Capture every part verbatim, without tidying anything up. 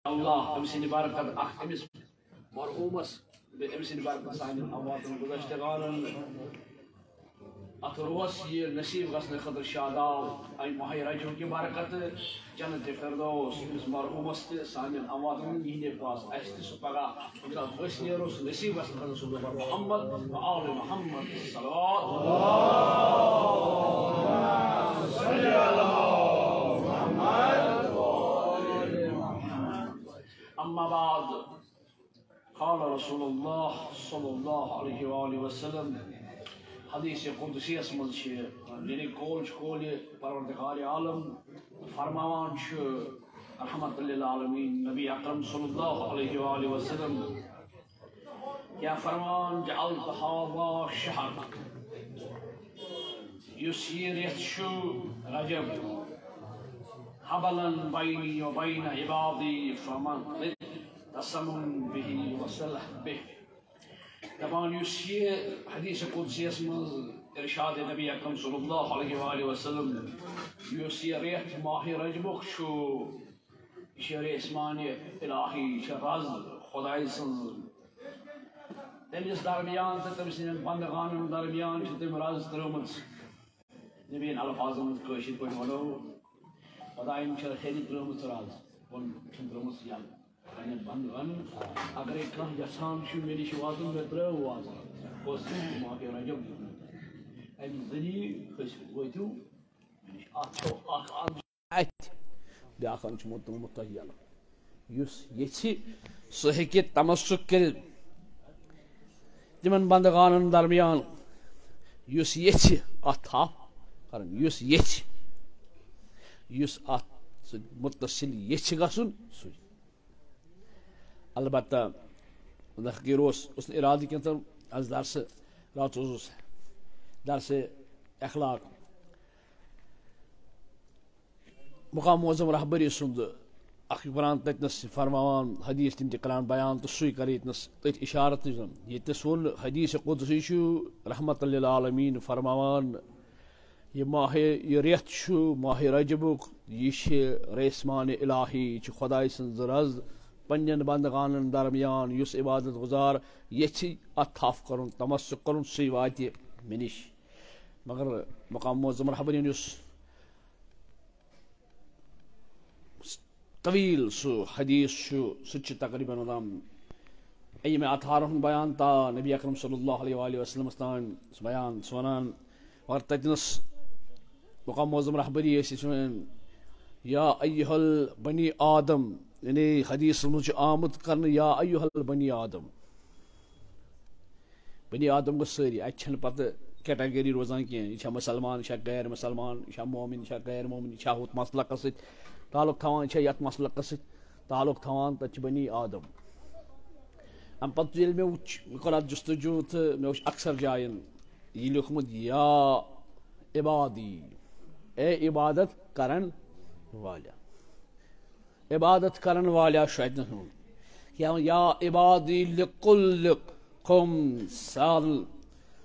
اللہ، أمۍ سٕنٛدِ برکت اکھ أمِس مرحوٗمس، بیٚیہِ أمۍ سٕنٛدِ برکت سانٮ۪ن امواتن گُذشتگانن۔ اتھ روحس یہِ نصیب گژھنہٕ خٲطرٕ شاداب امہِ ماہِ رجب کہِ برکتہٕ جنت فردوس أمِس مرحوٗمس تہِ سانٮ۪ن امواتن یِہنٛدِ پاس اسہِ تہِ سُہ پگاہ ییٚمہِ ساتہٕ أسۍ نیرو سُہ نصیب گژھنہٕ خٲطرٕ سُہ دۄہ محمد و آل محمد صلوات۔ اما بعد، قال رسول اللہ صلی اللہ علیہ وآلہ وسلم، حدیث قدسی یس منٛز چھِ، یعنی قول چھُ قول پروردگار عالم، فرماوان چھُ رحمت للعالمین نبی اکرم صلی اللہ علیہ وآلہ وسلم، کیا فرمان، جعلت هذا شهر، یُس یہِ رٮ۪تھ چھُ رجب، حبلا بینی و بین عبادی فمن تسم به وصلح به۔ دپان یُس یہِ حدیث قدسیس منٛز ارشاد نبی اکرم صلی اللہ علیہ وآلہ وسلم، یُس یہِ رٮ۪تھ ماہِ رجبُک چھُ، یہِ چھِ ریسمانِ الٰہی، یہِ چھِ رز خۄداے سٕنٛز۔ تٔمِس درمیان تہٕ تٔمۍ سٕنٛدٮ۪ن بندگانن درمیان چھِ تٔمۍ رز ترٲومٕژ۔ نبیَن الفاظن منٛز کٲشِر پٲٹھۍ وَنو، خۄدایَن چھِ ہیٚرِ ترٲومٕژ رز، بۄن چھَنہٕ ترٲومٕژ یَلہٕ۔ پنٛنٮ۪ن بندگانن، اگرے کانٛہہ یژھان چھُ مےٚ نِش واتُن، مےٚ ترٲو وازٕ، کۄس ماہِ رجب دیُتمُت۔ اَمہِ ذٔریعہٕ کھٔسۍ وٲتِو مےٚ نِش۔ اَتھ چھو اکھ اَکھ اَتھِ بیٛاکھ اَکھ چھُ مُتُلمُت تۄہہِ یَلہٕ۔ یُس ییٚژھِ، سُہ ہیٚکہِ تمسُک کٔرِتھ تِمن بندگانن درمیان۔ یُس ییٚژھِ اَتھ تھپھ کرُن، یُس ییٚژھِ، یُس اَتھ سۭتۍ مُتصِل ییٚژھِ گژھُن، سُے۔ البتہ، نخگیر اوس، اوس نہٕ ارادٕ کینٛہہ، تہٕ از درسہٕ راتھ اوسُس درسہٕ اخلاق۔ مقام معظم رہبری سُنٛد اکھ قرآن تتنس فرماوان، حدیث تِم تہِ کران بیان، تہٕ سُے کرِ ییٚتنس تٔتھۍ اشارت تہِ زن۔ ییٚتنس ووٚن حدیث قدسی چھُ رحمت للعالمین فرماوان، یہِ ماہِ، یہِ رٮ۪تھ چھُ ماہِ رجبُک، یہِ چھِ ریسمان الٰہی، یہِ چھِ خۄداے سٕنٛز رز پننٮ۪ن بندگانن درمیان۔ یُس عبادت گزار یژھِ اتھ تھپھ کرُن، تمسُک کرُن، سُے واتہِ مےٚ نِش۔ مگر مقام معظم رہبرین یُس طویل سُہ حدیث چھُ، سُہ تہِ چھُ تقریباً واتان اَیِمہ اطہارن ہُنٛد بیان تا نبی اکرم صلی اللہ علیہ وآلہ وسلمس تام سُہ بیان، سُہ وَنان، مگر تَتِنَس مقام معظم رہبری ٲسۍ أسۍ وَنان، یا ایہا البنی آدم، یعنی حدیثس منٛز چھُ آمُت کرنہٕ، یا ایہا البنی آدم۔ بنی آدم گوٚو سٲری، اَتہِ چھَنہٕ پَتہٕ category روزان کینٛہہ، یہِ چھا مُسلمان، یہِ چھا غیر مُسلمان، یہِ چھا مومن، یہِ چھا غیر مومن، یہِ چھا ہُتھ مسلکَس سۭتۍ تعلق تھاوان، یہِ چھا یَتھ مسلکَس سۭتۍ تعلق تھاوان، تَتہِ چھِ بنی آدم۔ اَمہِ پَتہٕ ییٚلہِ مےٚ وٕچھ، مےٚ کوٚر اَتھ جستجو تہٕ مےٚ وٕچھ اکثر جایَن یہِ لیوٗکھمُت، یا عبادی، اے عبادت کرن والیا۔ عبادت کرن والیا چھُ اَتہِ نہٕ ہُہ۔ یا، یا عبادی لکلکم سال-،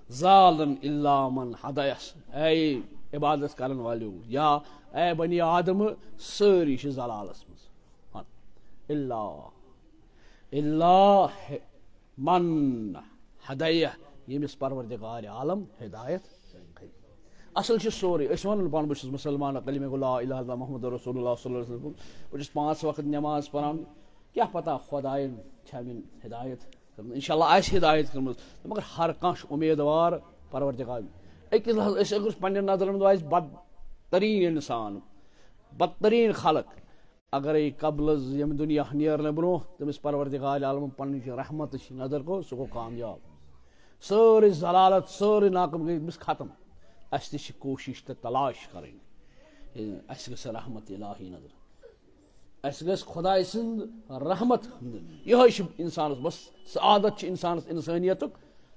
زالن الا من ہدیس۔ اے عبادت کرن والیو، یا اے بنی آدم، سٲری چھِ ضلالس منٛز۔ الا، الا من ہدیہ، ییٚمِس پروردگار عالم ہدایت کٔرِتھ۔ اصل چھُ سورُے، أسۍ وَنان پانہٕ بہٕ چھُس مُسلمان، کلمہ گوٚو لا الہ الا اللہ محمد رسول اللہ صلی اللہ علیہ وسلم، بہٕ چھُس پانٛژھ وقت نماز پران، کیٛاہ پتہ خۄدایَن چھا مےٚ ہدایت کٔرمٕژ، انشاءاللہ آسہِ ہدایت کٔرمٕژ، مگر ہر کانٛہہ چھُ امیدوار پروردگار۔ أکِس لحظ أسۍ اگر أسۍ پننٮ۪ن نظرن منٛز آسہِ بدترین انسان، بدترین خلق، اگرے قبل از ییٚمہِ دُنیا نیرنہٕ برونٛہہ تٔمِس پروردگار عالمن پنٕنۍ رحمتٕچ نظر کوٚر، سُہ گوٚو کامیاب۔ سٲرٕے ضلالت، سٲرٕے ناکٲمی گٔے أمِس ختم۔ اَسہِ تہِ چھِ کوٗشِش تہٕ تلاش کَرٕنۍ۔ اَسہِ گٔژھ رحمت الٰہی نظر۔ اَسہِ گٔژھ خۄداے سٕنٛز رحمت۔ یِہوٚے چھُ اِنسانَس، بس سعادت چھِ اِنسانَس اِنسٲنیتُک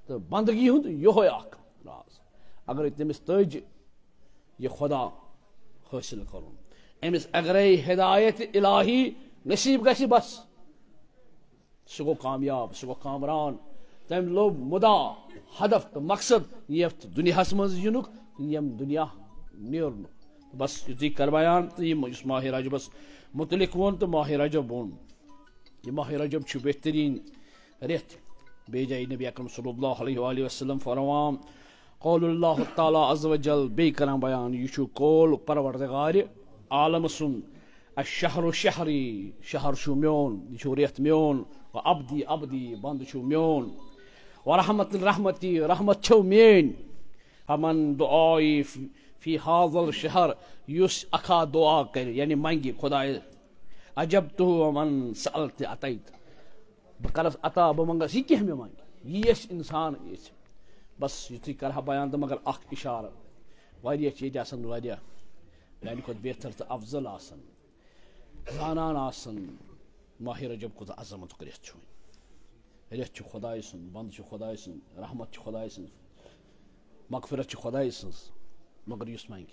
تہٕ بندگی ہُنٛد یِہوٚے اَکھ راز۔ اگرے تٔمِس تٔج یہِ خۄدا حٲصِل کَرُن۔ أمِس اگرے ہدایت الٰہی نصیٖب گژھِ، بس، سُہ گوٚو کامیاب، سُہ گوٚو کامران۔ تٔمۍ لوٚب مُدا، ہدف تہٕ مقصد یَتھ دُنیاہَس منٛز یِنُک، ییٚمہِ دُنیا نیرنُک۔ بس، یُتُے کَرٕ بیان تہٕ یِم یُس ماہِ رجبَس مُتعلِق ووٚن تہٕ ماہِ رجب ووٚن۔ یہ ماہ رجب چھُ بہترین رٮ۪تھ۔ بیٚیہِ جایہِ نبی اکرم صلی اللہ علیہ وآلہ وسلم فرمان، قول اللہ تعالیٰ عز و جل، بیٚیہِ کران بیان، یہِ چھُ قول پروردگار عالم سُنٛد، الشہر شہری، شہر چھُ میون، یہِ چھُ رٮ۪تھ میون، و عبدی عبدی، بندٕ چھُ میون، و رحمت رحمتی، رحمت چھو میٲنۍ۔ فمن دعائی فی حاضل شہر، یُس اکھا دعا کرِ، یعنی منگہِ خدایس، عجبتہ، ومن سألت اعطیت، بہٕ کرس عطا، بہٕ منگس یہِ کینٛہہ مےٚ منگہِ، یہِ یژھِ انسان یژھِ۔ بس یُتھُے کرٕ ہا بیان تہٕ مگر اکھ اشارٕ، واریاہ چھِ ییٚتہِ آسان، واریاہ میانہِ کھۄتہٕ بہتر تہٕ افضل آسان، زانان آسان، ماہ رجب کوٗتاہ عظمتُک رٮ۪تھ چھُ۔ رٮ۪تھ چھُ خۄداے سُنٛد، بنٛد چھُ خۄداے سُنٛد، رحمت چھِ خۄداے سٕنٛز، مغفرت چھِ خۄداے سٕنٛز۔ مگر یُس منٛگہِ،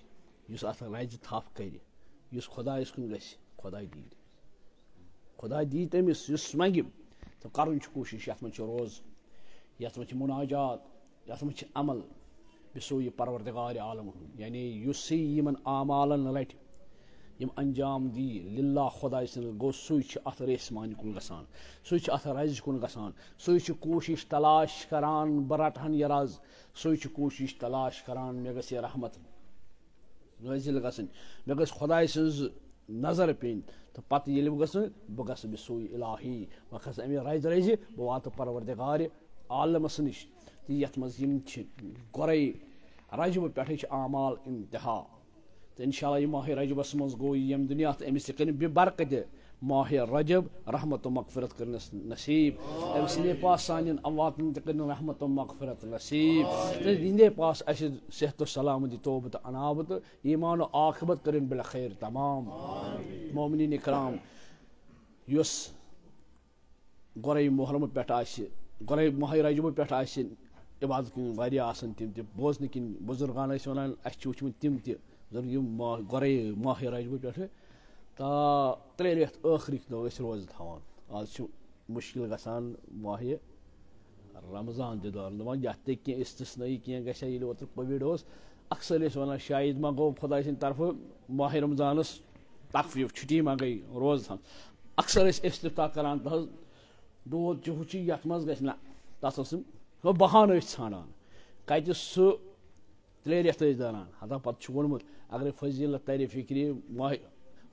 یُس اتھ رزِ تھپھ کرِ، یُس خۄدایس کُن گژھِ، خۄداے دِیہِ تٔمِس۔ خۄداے دِیہِ تٔمِس یُس منٛگہِ۔ تہٕ کرُن چھُ کوٗشِش، یتھ منٛز چھُ روزٕ، یتھ منٛز چھِ مناجات، یتھ منٛز چھِ عمل بسوی پروردگار عالم ہُنٛد، یعنی یُسٕے یِمن اعمالن رٹہِ، یِم انجام دی للہ خۄداے سٕنٛدِ، گوٚو سُے چھُ اتھ ریسہِ مانہِ کُن گژھان، سُے چھُ اتھ رزِ کُن گژھان، سُے چھُ کوٗشِش تلاش کران بہٕ رٹہٕ ہن یہِ رز، سُے چھُ کوٗشِش تلاش کران مےٚ گژھِ یہِ رحمت نٲزِل گژھٕنۍ، مےٚ گژھِ خۄداے سٕنٛز نظر پیٚنۍ، تہٕ پتہٕ ییٚلہِ بہٕ گژھٕ، بہٕ گژھٕ بسوی الٰہی، بہٕ کھسہٕ اَمہِ رزِ رزِ، بہٕ واتہٕ پروردگار عالمس نِش۔ تہٕ یتھ منٛز یِم چھِ گۄرے رجبہٕ پٮ۪ٹھٕے چھِ اعمال انتہا۔ تہٕ انشاءاللہ یہِ ماہِ رجبس منٛز گوٚو ییٚمہِ دُنیا تہٕ أمِس تہِ کٔرِن بے برکتہِ ماہِ رجب رحمت و مغفرت کٔرنس نصیب۔ أمۍ سٕنٛدے پاس سانٮ۪ن امواتن تہِ کٔرِن رحمت و مغفرت نصیب۔ تہٕ یِہنٛدے پاس اسہِ صحت و سلامتی، توبہٕ تہٕ انابہٕ تہٕ ایمان و عاقبت کٔرِن بالخیر تمام۔ مومنین اکرام، یُس گۄرے محرم پٮ۪ٹھ آسہِ، گۄرے ماہِ رجب پٮ۪ٹھ آسہِ عبادت کُن واریاہ آسان، تِم تہِ بوزنہٕ کِنۍ بُزرگان ٲسۍ وَنان، اَسہِ چھِ وٕچھمٕتۍ تِم تہِ بُزرگ یِم ما-، گۄرے ماہِ رجب پٮ۪ٹھٕ تا ترٛےٚ رٮ۪تھ ٲخرٕکۍ دۄہ ٲسۍ روزٕ تھاوان۔ آز چھُ مُشکِل گژھان ماہِ رمضان تہِ دوران، دَپان یَتھ تہِ کینٛہہ استثنٲیی کینٛہہ گژھِ ہا، ییٚلہِ اوترٕ کووِڈ اوس، اکثر ٲسۍ وَنان شاید ما گوٚو خۄداے سٕنٛدِ طرفہٕ ماہِ رمضانَس تخفیف، چھُٹی ما گٔے روزٕ تھاوان۔ اکثر ٲسۍ افتتاح کران، تَتھ اوس دود چھُ، ہُہ چھُ، یَتھ منٛز گژھِ نہ، تَتھ اوس نہٕ، ہُہ بہانہٕ ٲسۍ ژھانڈان۔ کَتہِ سُہ ترٛےٚ رٮ۪تھ ٲسۍ دَران، ہتا پَتہٕ چھُ ووٚنمُت، اگرے فضیلت تَرِ فِکرِ، ماہِ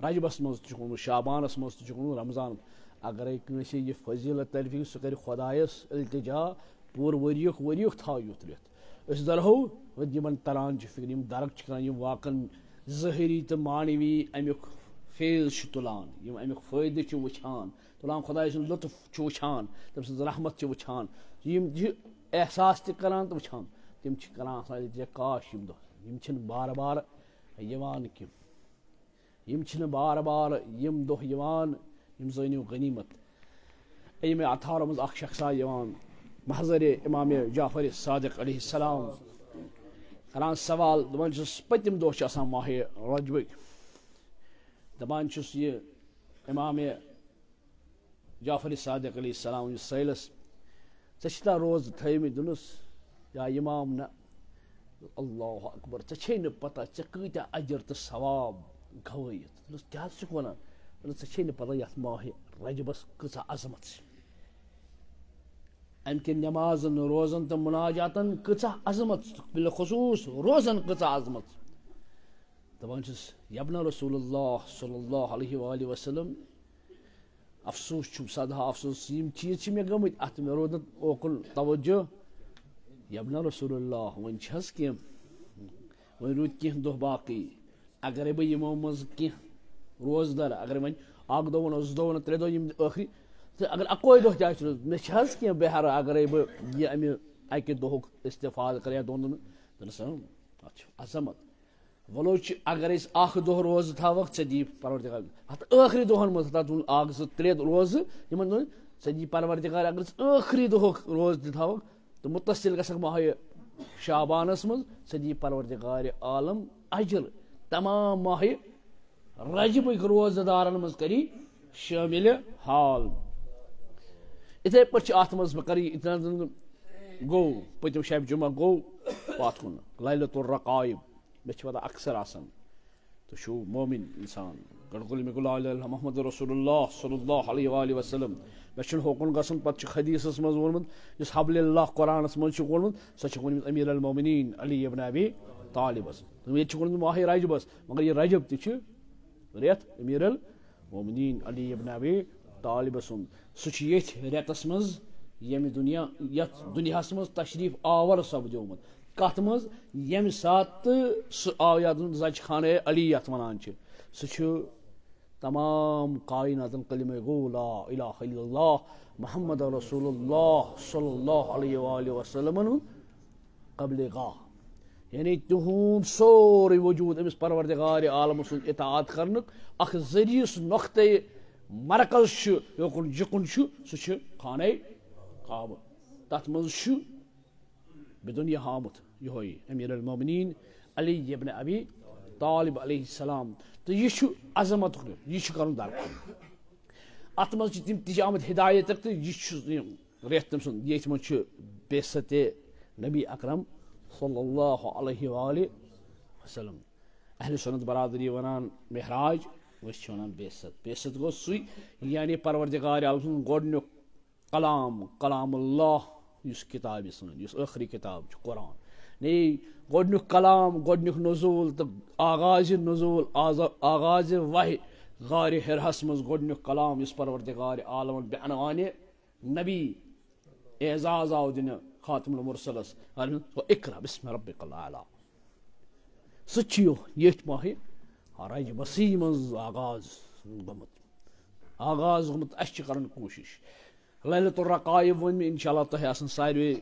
رجبَس منٛز تہِ چھُکھ ووٚنمُت، شعبانَس منٛز تہِ چھُکھ ووٚنمُت، رمضان، اگرے کٲنٛسہِ یہِ فضیلت تَرِ فِکرِ، سُہ کَرِ خۄدایَس التجا، پوٗرٕ ؤریُک، ؤریُک تھاو یُتھ رٮ۪تھ۔ أسۍ دَرہو، یِمَن تَران چھِ فِکرِ، یِم درک چھِ کَران، یِم واقعن ظٲہِری تہٕ معنوی اَمیُک فیض چھِ تُلان، یِم اَمیُک فٲیدٕ چھِ وٕچھان، تُلان خۄداے سُنٛد لطف چھِ وٕچھان، تٔمۍ سٕنٛز رحمت چھِ وٕچھان، یِم چھِ احساس تہِ کَران تہٕ وٕچھان، تِم چھِ کَران آسان زِ کاش یِم دۄہ، یِم چھِنہٕ بار بار یِوان کینٛہہ۔ یِم چھِنہٕ بار بار یِم دۄہ یِوان، یِم زٲنِو غنیٖمت۔ اَمہِ اطہارو منٛز اکھ شخصا یِوان محضرِ امام جعفر صادق علیہ السلام، کران سوال، دَپان چھُس، پٔتِم دۄہ چھِ آسان ماہِ رجبٕکۍ۔ دَپان چھُس، یہِ امام جعفر صادق علیہ السلام یُس سٲیلَس، "ژےٚ چھِتھا روزٕ تھٲومٕتۍ؟" دوٚپنَس، "یا امام، نہ۔" "اللہ اکبر، ژےٚ چھے نہٕ پتہ ژےٚ کۭتیٛاہ اجر تہٕ ثواب گوٲیِتھ؟" دوٚپنَس، "کیٛاہ حظ چھُکھ وَنان؟" دوٚپنَس، "ژےٚ چھے نہٕ پتہ یَتھ ماہِ رجبَس کۭژاہ عظمت چھِ، اَمہِ کِنۍ نٮ۪مازَن، روزَن تہٕ مُناجاتَن کۭژاہ عظمت چھِ، بالخصوٗص روزَن کۭژاہ عظمت چھِ؟" دَپان چھُس، "یبنہ رسول اللہ صلی اللہ علیہ وآلہ وسلم، افسوس چھُم، سدہا افسوس، یِم چیٖز چھِ مےٚ گٔمٕتۍ، اَتھ مےٚ روٗد نہٕ اوکُن توجہ۔ یبنہ رسول اللہ، وۄنۍ چھِ حظ کینٛہہ، وۄنۍ روٗدۍ کینٛہہ دۄہ باقٕے۔ اگرے بہٕ یِمو منٛز کینٛہہ روزدر، اگرے وۄنۍ اَکھ دۄہ وَنو، زٕ دۄہ وَنو، ترٛےٚ دۄہ یِم ٲخری، تہٕ اگر اَکوے دۄہ تہِ آسہِ روٗدمُت، مےٚ چھِ حظ کینٛہہ بہرٕ، اگرے بہٕ یہِ اَمہِ اَکہِ دۄہُک استفادٕ کَرٕ یا دۄن دۄہَن؟" دوٚپنَس، "اۭں، اَتھ چھُ عظمت۔" وَلو چھِ، اگر أسۍ اَکھ دۄہ روزٕ تھاوَکھ، ژےٚ دِیہِ پروردگار۔ اَتھ ٲخری دۄہَن منٛز، ہَتھ دۄن اَکھ، زٕ، ترٛےٚ روزٕ، یِمَن دۄہَن ژےٚ دِیہِ پروردگار، اگر أسۍ ٲخری دۄہُک روزٕ تہِ تھاوَکھ، تہٕ متصل گژھکھ ماہِ شعبانَس منٛز، ژےٚ دِیہِ پروردگار عالم اجر۔ تمام ماہِ رجبٕکۍ روزٕ دارَن منٛز کَری شٲمِل حال۔ اِتھَے پٲٹھۍ چھِ اَتھ منٛز، بہٕ کَرٕ یہِ، اِتنا گوٚو، پٔتِم شبِ جمعہ گوٚو پَتھ کُن، لیلۃ الرقائب۔ مےٚ چھِ پَتہ اکثر آسان، تُہۍ چھِو مومِن اِنسان، گۄڈٕ کُل مےٚ گوٚو لا اله الا محمد رسول اللہ صلی اللہ علیہ وآلہ وسلم۔ مےٚ چھُنہٕ ہوکُن گژھُن، پتہٕ چھُ حدیثس منٛز ووٚنمُت، یُس حبل اللہ قرآنس منٛز چھُ ووٚنمُت، سۄ چھِ ووٚنمُت امیر المومنین علی ابن ابی طالبس۔ ییٚتہِ چھُ ووٚنمُت ماہِ رجبس، مگر یہِ رجب تہِ چھُ رٮ۪تھ امیر المومنین علی ابن ابی طالبس سُنٛد۔ سُہ چھُ ییٚتھۍ رٮ۪تس منٛز، ییٚمہِ دُنیا، یتھ دُنیاہس منٛز تشریف آور سپدیومُت۔ کتھ منٛز؟ ییٚمہِ ساتہٕ سُہ آو یتھ زچہِ خانہ علی یتھ ونان چھِ، سُہ چھُ تمام کائناتن کلمہ گو لا الہ الا اللہ محمد رسول اللہ صلی اللہ علیہ وآلہ وسلمن ہُنٛد قبل گاہ۔ یعنی تِہُنٛد سورُے وجود أمِس پروردگار عالم سُنٛد اطاعت کرنُک اکھ ذٔریعہٕ، سُہ نۄقطے مرکز چھُ، یوکُن جُکُن چھُ، سُہ چھُ خانہ کعبہ۔ تتھ منٛز چھُ بدنیا آمُت یہوے امیر المومنین علی ابن ابی طالب علیہ السلام۔ تہٕ یہِ چھُ عظمتُک، یہِ چھُ کرُن درکار۔ اتھ منٛز چھِ تِم تہِ چھِ آمٕتۍ ہدایتک، تہٕ یہِ چھُ یہِ رٮ۪تھ تٔمۍ سُنٛد، ییٚتھۍ منٛز چھُ بعثت نبی اکرم صلی اللہ علیہ وآلہ وسلم۔ اہل سنت برادری ونان معراج، أسۍ چھِ ونان بعثت۔ بعثت گوٚو سُے، یعنی پروردگار عالم سُنٛد گۄڈٕنیُک کلام، کلام اللہ، یُس کتابہِ سٲنۍ، یُس ٲخری کتاب چھُ قرآن۔ نے گۄڈٕنیُک کلام، گۄڈٕنیُک نزول تہٕ آغاز نزول، آز-، آغاز وحی، غار حرہس منٛز گۄڈٕنیُک کلام، یُس پروردگار عالمن بعنوانِ نبی اعزاز آو دِنہٕ خاتم المرسلس، فرموو، "اقرأ باسم ربک الاعلی۔" سُہ چھُ یو-، ییٚتھۍ ماہِ رجبسٕے منٛز آغاز گوٚمُت۔ آغاز گوٚمُت، اَسہِ چھِ کرٕنۍ کوٗشِش۔ لیلۃ الرقائب ووٚن مےٚ، انشاءاللہ تۄہہِ آسن ساروے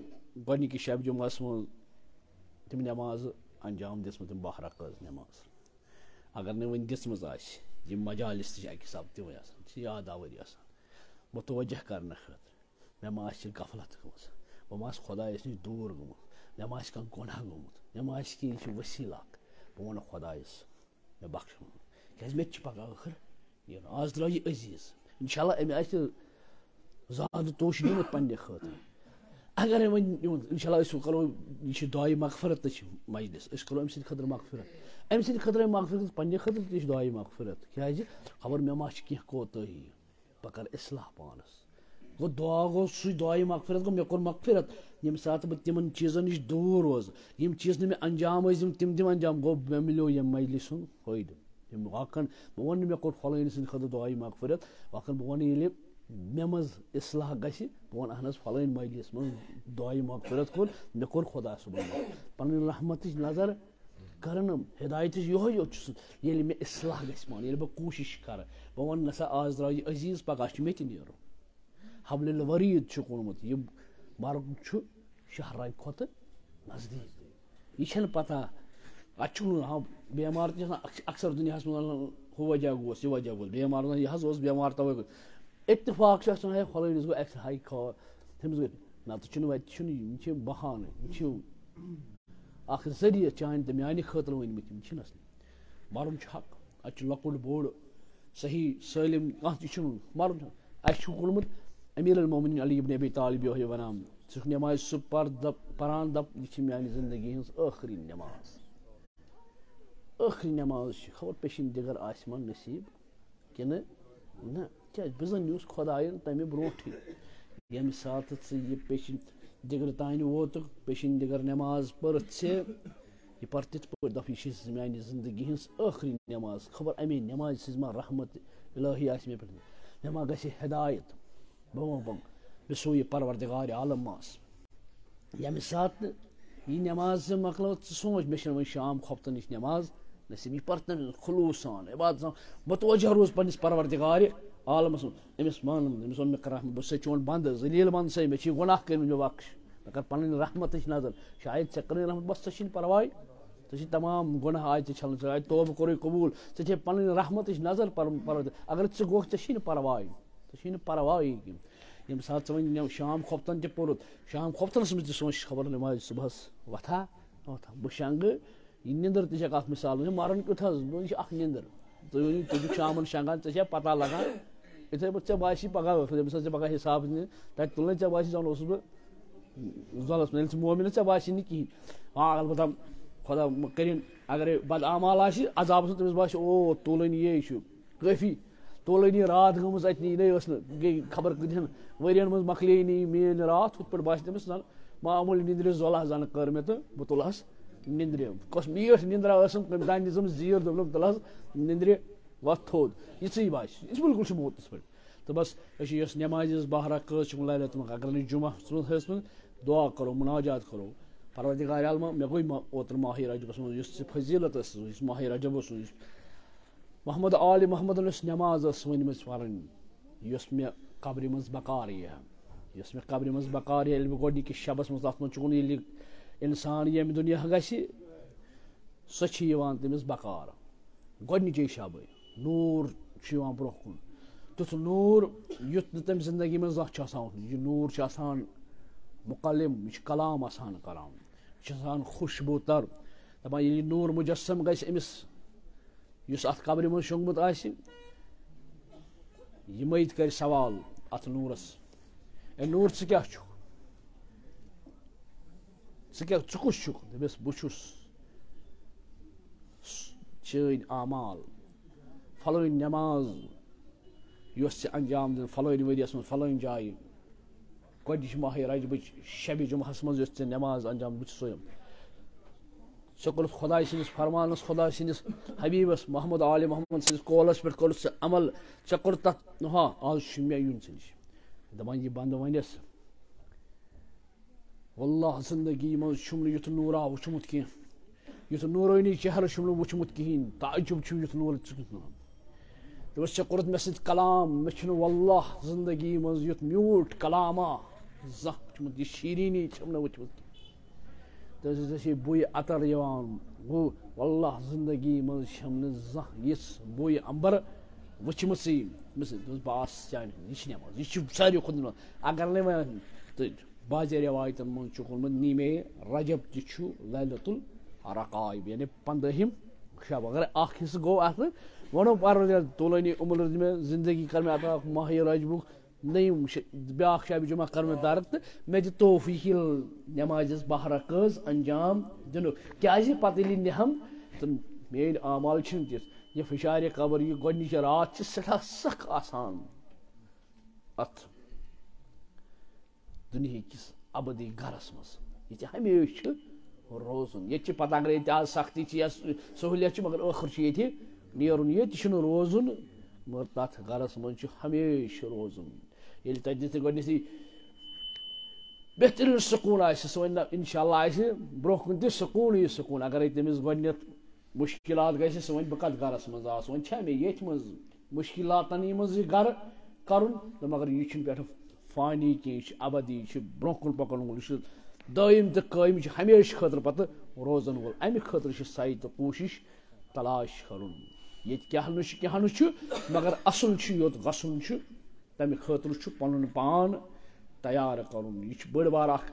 گۄڈٕنِکہِ شبِ جمعس منٛز تِم نمازٕ انجام دِژمٕژ، تِم باہ رکعت نماز۔ اگر نہٕ وۄنۍ دِژمٕژ آسہِ، یِم مجالس تہِ چھِ اَکہِ حساب تِمے آسان، چھِ یاد آوری آسان، متوجہ کرنہٕ خٲطرٕ۔ مےٚ ما آسہِ غفلت گٔمٕژ، بہٕ ما آسہٕ خۄدایَس نِش دوٗر گوٚمُت، مےٚ ما آسہِ کانٛہہ گۄناہ گوٚمُت، مےٚ ما آسہِ کینٛہہ، یہِ چھُ وسیٖلہٕ اکھ۔ بہٕ وَنہٕ خۄدایَس، مےٚ بخش۔ کیٛازِ مےٚ تہِ چھِ پگاہ ٲخٕر نیرُن۔ آز درٛاو یہِ عزیٖز۔ اِنشاءاللہ أمۍ آسہِ زیادٕ توشہِ نیوٗمُت پنٛنہِ خٲطرٕ۔ اگر أمۍ وۄنۍ نیوٗن، اِنشاءاللہ أسۍ کرو، یہِ چھِ دعایہِ مغفرت تہِ چھِ مجلس، أسۍ کرو أمۍ سٕنٛدِ خٲطرٕ مغفرت۔ أمۍ سٕنٛدِ خٲطرٕ مغفرت، پنٛنہِ خٲطرٕ تہِ چھِ دعایہِ مغفرت۔ کیٛازِ؟ خبر مےٚ ما چھِ کینٛہہ کوتٲہی۔ بہٕ کرٕ اصلاح پانس۔ گوٚو دعا گوٚو سُے دعایہِ مغفرت، گوٚو مےٚ کوٚر مغفرت۔ ییٚمہِ ساتہٕ بہٕ تِمن چیٖزن نِش دوٗر روزٕ، یِم چیٖز نہٕ مےٚ انجام ٲسۍ دِوان، تِم دِم انجام، گوٚو مےٚ مِلیو ییٚمہِ مجلہِ سُنٛد فٲیدٕ۔ ییٚمہِ واقعن بہٕ وَنہٕ نہٕ مےٚ کوٚر فلٲنۍ سٕنٛدِ خٲطرٕ دعایہِ مغفرت، واقعن بہٕ وَنہٕ ییٚلہِ مےٚ منٛز اصلاح گژھِ، بہٕ وَنہٕ اہن حظ فلٲنۍ مجلس منٛز دعایہِ مغفرت کوٚر، مےٚ کوٚر خۄدا صٲبن مغفرت۔ پنٕنۍ رحمتٕچ نظر کرنہٕ ہدایتٕچ یِہوٚے یوت چھُس، ییٚلہِ مےٚ اصلاح گژھِ پانہٕ، ییٚلہِ بہٕ کوٗشِش کرٕ، بہٕ وَنہٕ نسا آز درٛاو یہِ عزیٖز، پگاہ چھُ مےٚ تہِ نیرُن۔ حبل الورید چھُکھ ووٚنمُت، یہِ مرُن چھُ شہرانہِ کھۄتہٕ نزدیٖک۔ یہِ چھَنہٕ پتہ، اَتہِ چھُنہٕ ہاں بیمار تہِ چھِ آسان، اکث-، اکثر دُنیاہَس منٛز وَنان، ہُہ وجہ گوس، یہِ وجہ گوس، بیمار آسان، یہِ حظ اوس بیمار تَوَے گوٚو۔ اتفاق چھُ آسان، ہے فلٲنِس گوٚو ایکس-، ہاے خا-، تٔمِس گوٚو، نَتہٕ چھُنہٕ وَتہِ، چھُنہٕ، یِم چھِ بہانہٕ، یِم چھِ اکھ ذٔریعہٕ چانہِ تہٕ میانہِ خٲطرٕ ؤنۍ مٕتۍ، یِم چھِنہٕ اصلی۔ مرُن چھُ حق، اَتہِ چھُ لۄکُٹ بوٚڑ، صحیح سٲلِم، کانٛہہ تہِ چھُنہٕ مرُن چھُ۔ اَسہِ چھُ کوٚرمُت امیر المومنین علی ابن ابی طالب یِہوٚے وَنان، ژٕ چھُکھ نٮ۪مازِ صُبح پر-، دپ-، پران، دپ، یہِ چھِ میانہِ زندگی ہٕنٛز ٲخری نٮ۪ماز۔ ٲخری نٮ۪ماز چھِ، خبر پیشن دِگر آسہِ ما نصیٖب کِنہٕ نہ؟ کیٛازِ بہٕ زَن یُس خۄدایَن تَمہِ برونٛٹھٕے، ییٚمہِ ساتہٕ ژٕ یہِ پیشن دِگرٕ تانۍ ووتُکھ، پیشن دِگر نٮ۪ماز پٔرٕتھ ژےٚ، یہِ پَر تِتھ پٲٹھۍ دَپ، یہِ چھِ میٛانہِ زِندگی ہٕنٛز ٲخری نٮ۪ماز۔ خبر اَمے نٮ۪مازِ سۭتۍ ما رحمت الہی آسہِ مےٚ پٮ۪ٹھ، مےٚ ما گژھِ ہدایت، بہٕ ما بَنہٕ، مےٚ سُہ یہِ پروردگار عالم ما آسہِ۔ ییٚمہِ ساتہٕ یہِ نٮ۪ماز ژٕ مۄکلٲو، ژٕ سونٛچ، مےٚ چھِنہٕ وۄنۍ شام خۄفتن نِش نٮ۪ماز نصیٖب۔ یہِ پَر تٔمۍ سُنٛد خلوٗص سان، عبادت سان، متوجہ روٗز پنٛنِس پروردگار عالمَس منٛز۔ أمِس وَن، أمِس ووٚن، مےٚ کَر رحمت، بہٕ چھُسَے چون بنٛدٕ، ذلیٖل بنٛدٕ سَے، مےٚ چھِ یہِ گۄناہ کٔرمٕتۍ، مےٚ بخش۔ مےٚ کَر پنٕنۍ رحمتٕچ نظر۔ شاید ژےٚ کٔرٕنۍ رحمت، بَس ژےٚ چھِنہٕ پَرواے۔ ژےٚ چھِ تمام گۄناہ آیہِ ژےٚ چھَلٕنۍ، ژےٚ آیہِ توبہٕ کوٚرُے قبوٗل۔ ژےٚ چھے پنٕنۍ رحمتٕچ نظر پَرُن، پَرُن۔ اگر ژٕ گوٚکھ، ژےٚ چھِی نہٕ پَرواے۔ ژےٚ چھِی نہٕ پَرواے کینٛہہ۔ ییٚمہِ ساتہٕ ژٕ وۄنۍ نٮ۪و-، شام خۄفتن تہِ پوٚرُتھ، شام خۄفتنس منٛز تہِ سونٛچ، خبر نٮ۪مازِ صُبحس وۄتھا، وۄتھا۔ بہٕ شنٛگہٕ، یہِ نِندٕر تہِ چھِ اکھ مثال۔ یہِ مرُن کیُتھ حظ؟ یہِ چھِ اکھ نِندٕر۔ تُہۍ ؤنِو، ژٕ چھُکھ شامن شنٛگان، ژےٚ چھےٚ پتہ لگان؟ یِتھَے پٲٹھۍ ژےٚ باسی پگاہ ٲخٕر، ییٚمہِ ساتہٕ ژےٚ پگاہ حساب نِنہِ، تَتہِ تُلنَے ژےٚ باسی، زن اوسُس بہٕ ظۄلس منٛز۔ ییٚلہِ ژٕ مومِن ژےٚ باسی نہٕ کِہیٖنۍ۔ آ، البتہ خۄدا مہ کٔرِنۍ، اگرے بدعمال آسہِ، عذابس منٛز تٔمِس باسہِ، او، تُلٕنۍ یے چھُ۔ کٲفی طولٲنی راتھ گٔمٕژ اَتہِ، یہِ نَے ٲس نہٕ، گٔے خبر کۭتِہَن ؤرِین منٛز مۄکلے نہٕ یہِ میٲنۍ راتھ۔ ہُتھ پٲٹھۍ باسہِ تٔمِس زَن معموٗلی نِندرِ زۄلہ زَن کٔر مےٚ تہٕ بہٕ تُلہَس نِندرِ۔ کۄس میٖٹھ نِندرا ٲسٕم، تٔمۍ دانہِ دِژٕم زیٖر، دوٚپنَم، "تُلہَس نِندرِ، وۄتھ تھوٚد۔" یِژٕے باسہِ، یہِ چھِ بِلکُل چھِ موتَس پٮ۪ٹھ۔ تہٕ بَس، أسۍ چھِ یۄس نٮ۪مازِ ہٕنٛز بہرا کٔژ چھِ لَرِ تِمَن، اگر نہٕ جُمعہ ٲسمٕژ، دُعا کَرو، مُناجات کَرو، پَروَردِگارِ عالمہ، مےٚ گوٚو ما-، اوترٕ ماہِ رجبَس منٛز یُس ژےٚ فضیٖلت ٲس، یُس ماہِ رجب اوس، یُس محمد آل محمدن یۄس نٮ۪ماز ٲس ؤنمٕژ پَرٕنۍ، یۄس مےٚ قبرِ منٛز بکار یِیہِ ہا، یۄس مےٚ قبرِ منٛز بکار یِیہِ ہا، ییٚلہِ بہٕ گۄڈٕنِکِس شبَس منٛز تَتھ منٛز چھُکُن، ییٚلہِ اِنسان ییٚمہِ دُنیا گژھِ، سۄ چھِ یِوان تٔمِس بکار۔ گۄڈٕنِچے شبٕے نوٗر چھُ یِوان برٛونٛہہ کُن، تیُتھ نوٗر یُتھ نہٕ تٔمۍ زِندگی منٛز زانٛہہ چھُ آسان وُچھمُت۔ یہِ نوٗر چھُ آسان مُکلِم، یہِ چھُ کلام آسان کران، یہِ چھُ آسان خوشبوٗ تر۔ دَپان، ییٚلہِ یہِ نوٗر مُجسم گژھِ أمِس، یُس اَتھ قبرِ منٛز شۄنٛگمُت آسہِ، یہِ مٔیت کرِ سوال اَتھ نوٗرس، "اے نوٗر، ژٕ کیٛاہ چھُکھ؟ ژٕ کیٛاہ، ژٕ کُس چھُکھ؟" دَپٮ۪س، "بہٕ چھُس چٲنۍ اعمال، فلٲنۍ نٮ۪ماز، یۄس ژےٚ انجام دِژ فلٲنۍ ؤرۍیَس منٛز فلٲنۍ جایہِ، گۄڈٕنِچ ماہِ رجبٕچ شبِ جمعہس منٛز یۄس ژےٚ نٮ۪ماز انجام دِژ، بہٕ چھُسَے۔ ژےٚ کوٚرُتھ خۄداے سٕنٛدِس فرمانس، خۄداے سٕنٛدِس حبیبس محمد آل محمد سٕنٛدِس قولس پٮ۪ٹھ کوٚرُتھ ژےٚ عمل، ژےٚ کوٚرُتھ تتھ، ہا، آز چھُ مےٚ یُن ژےٚ نِش۔" دَپان، یہِ بندٕ ونٮ۪س، واللہ زندگی منٛز چھُم نہٕ یُتھ نوٗرا وُچھمُت کینٛہہ، یُتھ نوٗرٲنی چہرٕ چھُم نہٕ وُچھمُت کِہیٖنۍ، تعجب چھُم یُتھ نوٗر ژٕ کیُتھ نوٗر۔ دوٚپُس، "ژےٚ کوٚرُتھ مےٚ سۭتۍ کلام، مےٚ چھُنہٕ واللہ زندگی منٛز یُتھ میوٗٹھ کلامہ زانٛہہ وُچھمُت، یہِ شیٖریٖنی چھَم نہٕ وُچھمٕژ کینٛہہ۔" تہٕ ژےٚ چھے بُے عطر یِوان، گوٚو واللہ زندگی منٛز چھَم نہٕ زانٛہہ یِژھ بُے عنبر وٕچھمٕژٕے۔ مےٚ سۭتۍ دوٚپُس، "بہٕ آس چانہِ ہُنٛد، یہِ چھِ نٮ۪ماز، یہِ چھِ ساروی کھۄتہٕ نٮ۪ماز۔" اگر نہٕ وۄنۍ تہٕ بعض رٮ۪وایتَن منٛز چھُکھ ووٚنمُت، "نیٖمے رجب تہِ چھُ لیلۃ الرقائب"، یعنی پنٛدٲہِم شب۔ اگر اَکھ حصہٕ گوٚو اَتھ، وَنو پَرُن، ییٚلہِ طولٲنی عمر دِ مےٚ، زندگی کَر مےٚ عطا ماہِ رجبُک نٔیِم ش-، بیٛاکھ شب جمعہ کَر مےٚ درک تہٕ مےٚ دِ توفیٖق یہِ نٮ۪مازِ ہٕنٛز بہرا کٔژ انجام دِنُک۔ کیٛازِ پَتہٕ ییٚلہِ نِہَم تہٕ میٛٲنۍ اعمال چھِنہٕ تِژھ۔ یہِ فشارِ قبر، یہِ گۄڈٕنِچ راتھ چھِ سٮ۪ٹھاہ سخ آسان اَتھ دُنہِکِس ابدی گرس منٛز۔ ییٚتہِ ہمیشہِ چھُ روزُن۔ ییٚتہِ چھِ پتہ، اگر ییٚتہِ آز سختی چھِ یا سہوٗلیت چھِ، مگر ٲخٕر چھُ ییٚتہِ نیرُن۔ ییٚتہِ چھُنہٕ روزُن، مگر تتھ گرس منٛز چھُ ہمیشہِ روزُن۔ ییٚلہِ تتہِ تہِ گۄڈٕنیتھٕے بہتریٖن سکوٗن آسہِ، سُہ وَنہِ نہ، انشاءاللہ آسہِ برٛونٛہہ کُن تہِ سکوٗنٕے سکوٗن۔ اگرے تٔمِس گۄڈٕنیتھ مُشکِلات گژھِ، سُہ وَنہِ، "بہٕ کَتھ گَرَس منٛز آس؟ وۄنۍ چھا مےٚ ییٚتھۍ منٛز مُشکِلاتَنٕے منٛز یہِ گَرٕ کَرُن؟" تہٕ مگر یہِ چھُنہٕ پٮ۪ٹھٕ فانی کینٛہہ، یہِ چھُ ابدی، یہِ چھُ برٛونٛہہ کُن پَکَن وول، یہِ چھُ دٲیِم تہٕ قٲیِم، یہِ چھُ ہمیشہِ خٲطرٕ پَتہٕ روزَن وول۔ اَمہِ خٲطرٕ چھِ سعی تہٕ کوٗشِش تلاش کَرُن۔ ییٚتہِ کیٛاہ نہٕ چھُ، کیٛاہ نہٕ چھُ، مگر اَصٕل چھُ یوٚت گژھُن چھُ۔ تَمہِ خٲطرٕ چھُ پَنُن پان تیار کَرُن۔ یہِ چھُ بٔڑ بار اَکھ،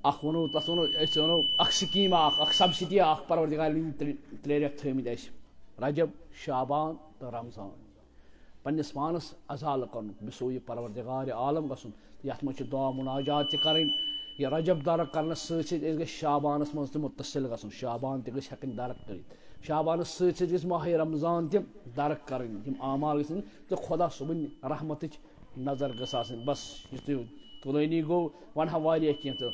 اَکھ وَنو، تَتھ وَنو، أسۍ وَنو اَکھ سِکیٖم اَکھ، اَکھ سَبسِڈی اَکھ پَروَردِگارَن ترٛےٚ، ترٛےٚ رٮ۪تھ تھٲومٕتۍ اَسہِ۔ رجب، شعبان تہٕ رمضان۔ پنٛنِس پانَس ازالہٕ کَرُن، بِسویہِ پَروَردِگارِ عالم گژھُن۔ یَتھ منٛز چھِ دُعا مُناجات تہِ کَرٕنۍ۔ یہِ رجب درک کَرنَس سۭتۍ سۭتۍ أسۍ گژھِ شعبانَس منٛز تہِ مُتصِل گژھُن۔ شعبان تہِ گژھِ ہٮ۪کٕنۍ درک کٔرِتھ۔ شعبانَس سۭتۍ سۭتۍ گژھِ ماہِ رمضان تہِ درک کَرٕنۍ۔ یِم اعمال گژھن تہٕ خۄدا صٲبٕنۍ رحمتٕچ نظر گٔژھ آسٕنۍ۔ بَس، یُتُے یوت۔ طولٲنی گوٚو، وَنہٕ ہا واریاہ کینٛہہ تہٕ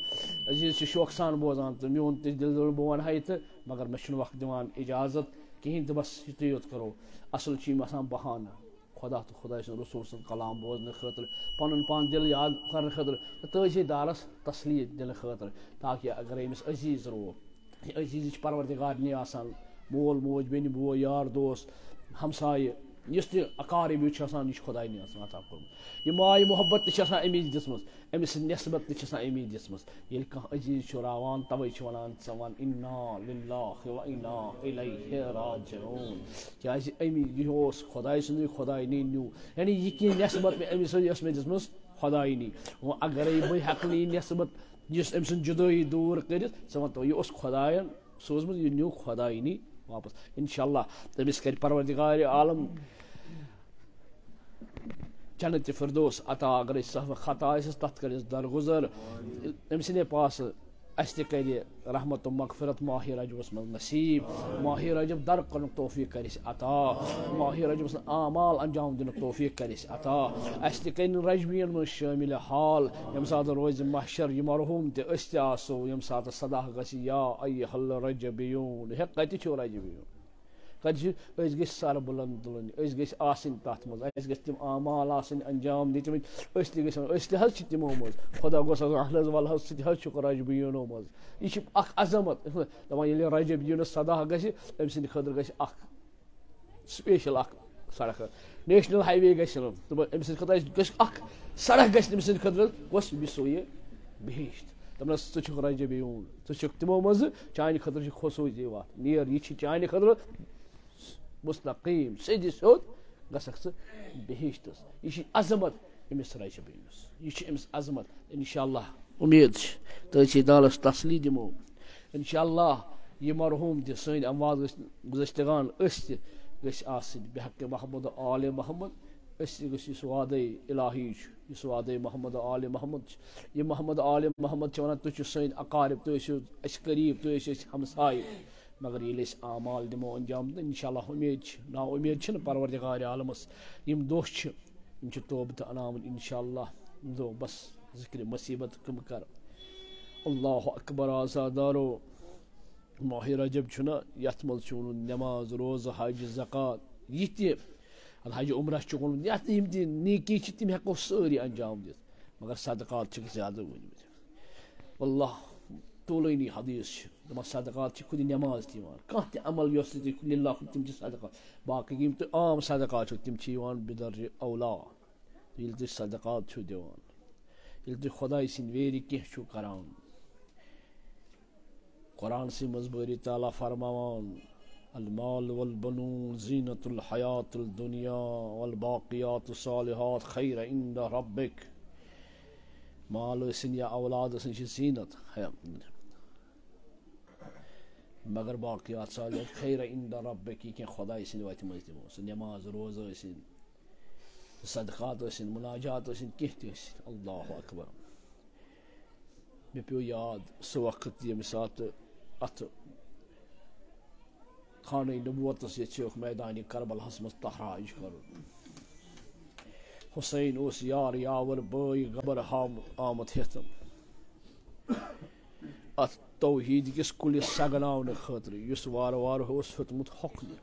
عزیٖز چھِ شوقہٕ سان بوزان تہٕ میون تہِ دِل دوٚپ بہٕ وَنہٕ ہا یہِ تہٕ مگر مےٚ چھُنہٕ وقت دِوان اِجازت کِہیٖنۍ تہٕ بَس، یُتُے یوت کَرو۔ اَصٕل چھِ یِم آسان بہانہٕ۔ خۄدا تہٕ خۄداے سُنٛد رسول سُنٛد کلام بوزنہٕ خٲطرٕ، پنُن پان دِل یاد کرنہٕ خٲطرٕ تہٕ تٲجی دارس تسلی دِنہٕ خٲطرٕ، تاکہِ اگر أمِس عزیز روو، یہِ عزیزٕچ پروردگار نی آسان، مول موج، بیٚنہِ بوے، یار دوس، ہمسایہِ، یُس تہِ اقارب یُس چھُ آسان، یہِ چھُ خۄداے نی آسان عطا کوٚرمُت۔ یہِ ماے محبت تہِ چھِ آسان أمی دِژمٕژ، أمِس نسبت تہِ چھِ آسان أمی دِژمٕژ۔ ییٚلہِ کانٛہہ عزیز چھُ راوان، توے چھِ وَنان، ژٕ وَن، "انا للہ و انا الیہ راجعون"۔ کیٛازِ أمی، یہِ اوس خۄداے سُنٛدُے، خۄداے نی نیوٗ۔ یعنی یہِ کینٛہہ نسبت مےٚ أمِس سۭتۍ یۄس مےٚ دِژمٕژ خۄداے نی۔ وۄنۍ اگرے بہٕ ہٮ۪کہٕ نہٕ یہِ نسبت، یُس أمۍ سٕنٛز جُدٲیی دوٗر کٔرِتھ، ژٕ وَن تو، یہِ اوس خۄدایَن سوٗزمُت، یہِ نیوٗ خۄداے نی واپس۔ انشاءاللہ تٔمِس کَرِ پروردگار عالم جنت فردوس عطا، اگرے سہو خطا آسٮ۪س، تَتھ کٔرِس درگُزر۔ أمۍ سٕنٛدے پاسہٕ اَسہِ تہِ کَرِ رحمت و مغفرت ماہِ رجبس منٛز نصیب۔ ماہِ رجب در کرنُک توفیق کَرِ اَسہِ عطا۔ ماہِ رجبس منٛز اعمال انجام دِنُک توفیق کَرِ اَسہِ عطا۔ اَسہِ تہِ کَرِ رجبین منٛز شٲمِل حال، ییٚمہِ ساتہٕ روزِ محشر، یہِ مرحوم تہِ، أسۍ تہِ آسو، ییٚمہِ ساتہٕ صدا گژھِ، یا ایہا الرجبیون، ہے، کَتہِ چھِو رجبیون؟ کَتہِ چھِ؟ أسۍ گٔژھۍ سر بلند تُلٕنۍ، أسۍ گٔژھۍ آسٕنۍ تَتھ منٛز، اَسہِ گٔژھۍ تِم اعمال آسٕنۍ انجام دِتمٕتۍ، أسۍ تہِ گژھو، أسۍ تہِ حظ چھِ تِمو منٛز۔ خدا گوٚژھ آسُن، اہن حظ، ول حظ، سُہ تہِ حظ چھُ رجبیونو منٛز۔ یہِ چھِ اکھ عظمت۔ دَپان، ییٚلہِ رجب یوٗنس صدا گژھِ، أمۍ سٕنٛدِ خٲطرٕ گژھِ اکھ special اکھ سڑک۔ نیشنل ہائی وے گژھِ نہٕ۔ دَپان، أمۍ سٕنٛدِ خٲطرٕ گژھِ اکھ سڑک گژھِ أمۍ سٕنٛدِ خٲطرٕ، گوٚژھ یہِ سُہ یہِ بہشت۔ دَپنَس، ژٕ چھُکھ رجب یوٗن، ژٕ چھُکھ تِمو منٛزٕ، چانہِ خٲطرٕ چھِ خصوٗصی وَتھ۔ نیر، یہِ چھِ چانہِ خٲطرٕ مستقیم، سیٚدِ سیوٚد گژھکھ ژٕ بہشتس۔ یہِ چھِ عظمت أمِس رجب یوٗنس، یہِ چھِ أمِس عظمت۔ انشاءاللہ، اُمید چھِ، تٔتھۍ چھِ دالس تسلی دِمو۔ انشاءاللہ، یہِ مرحوم تہِ، سٲنۍ اموات گٔژھۍ گُزشتگان، أسۍ تہِ گٔژھۍ آسٕنۍ بحق محمد و آل محمد۔ أسۍ تہِ گٔژھۍ یُس وعدے الٰہی چھُ، یُس وعدے محمد و آل محمد چھُ، یہِ محمد و آل محمد چھِ وَنان، تُہۍ چھِو سٲنۍ اقارب، تُہۍ ٲسِو اَسہِ قریٖب، تُہۍ ٲسِو اَسہِ ہمسایہِ۔ مگر ییٚلہِ أسۍ اعمال دِمو انجام، تہٕ انشاءاللہ اُمید چھِ، نا اُمید چھِنہٕ پروردگار عالمس۔ یِم دۄہ چھِ، یِم چھِ توبہٕ تہٕ انامٕتۍ انشاءاللہ۔ دۄہ بس ذکرِ مصیبت کم کر۔ اللہ اکبر، عزادارو۔ ماہِ رجب چھُنہ، یتھ منٛز چھُ ووٚنمُت نماز، روزٕ، حج، زکوٰۃ، یہِ تہِ، الحج، عمرہ چھُ ووٚنمُت، یتھ یِم تہِ نیکی چھِ، تِم ہٮ۪کو سٲری انجام دِتھ، مگر صدقات چھِکھ زیادٕ ؤنمٕتۍ۔ واللہ، طولٲنی حدیث چھِ، دَپان صدقات چھِ خود نماز تہِ یِوان۔ کانٛہہ تہِ عمل یۄس تہِ تُہۍ للہ کٔرِو، تِم چھِ صدقات۔ باقٕے یِم تہِ عام صدقات چھِ، تِم چھِ یِوان بدرجہ اولا۔ ییٚلہِ تُہۍ صدقات چھِو دِوان، ییٚلہِ تُہۍ خۄداے سٕنٛدِ ویرِ کینٛہہ چھِو کران، قرآن سٕے منٛز بٲری تعالیٰ فرماوان، المال والبنون زینت الحیات الدنیا والباقیات الصالحات خیر عند ربک۔ مال ٲسِن یا اولاد ٲسِن، چھِ زینت حیات، مگر باقیات صالحات خیر عند ربک، یہِ کینٛہہ خۄداے سٕنٛدِ وَتہِ منٛز دِمو۔ سُہ نماز، روزٕ ٲسِن، صدقات ٲسِن، مناجات ٲسِن، کینٛہہ تہِ ٲسِن۔ اللہ اکبر۔ مےٚ پیوٚو یاد سُہ وقت، ییٚمہِ ساتہٕ اَتھ خانہ نبوتس یژھیوکھ میدانِ کربلاہس منٛز تہراج کرُن۔ حسین اوس یار یاور بٲے غبر ہام-، آمُت ہیٚتھ اتھ توحید کِس کُلِس سگناونہٕ خٲطرٕ، یُس وارٕ وارٕ اوس ہیوٚتمُت ہۄکھنہِ۔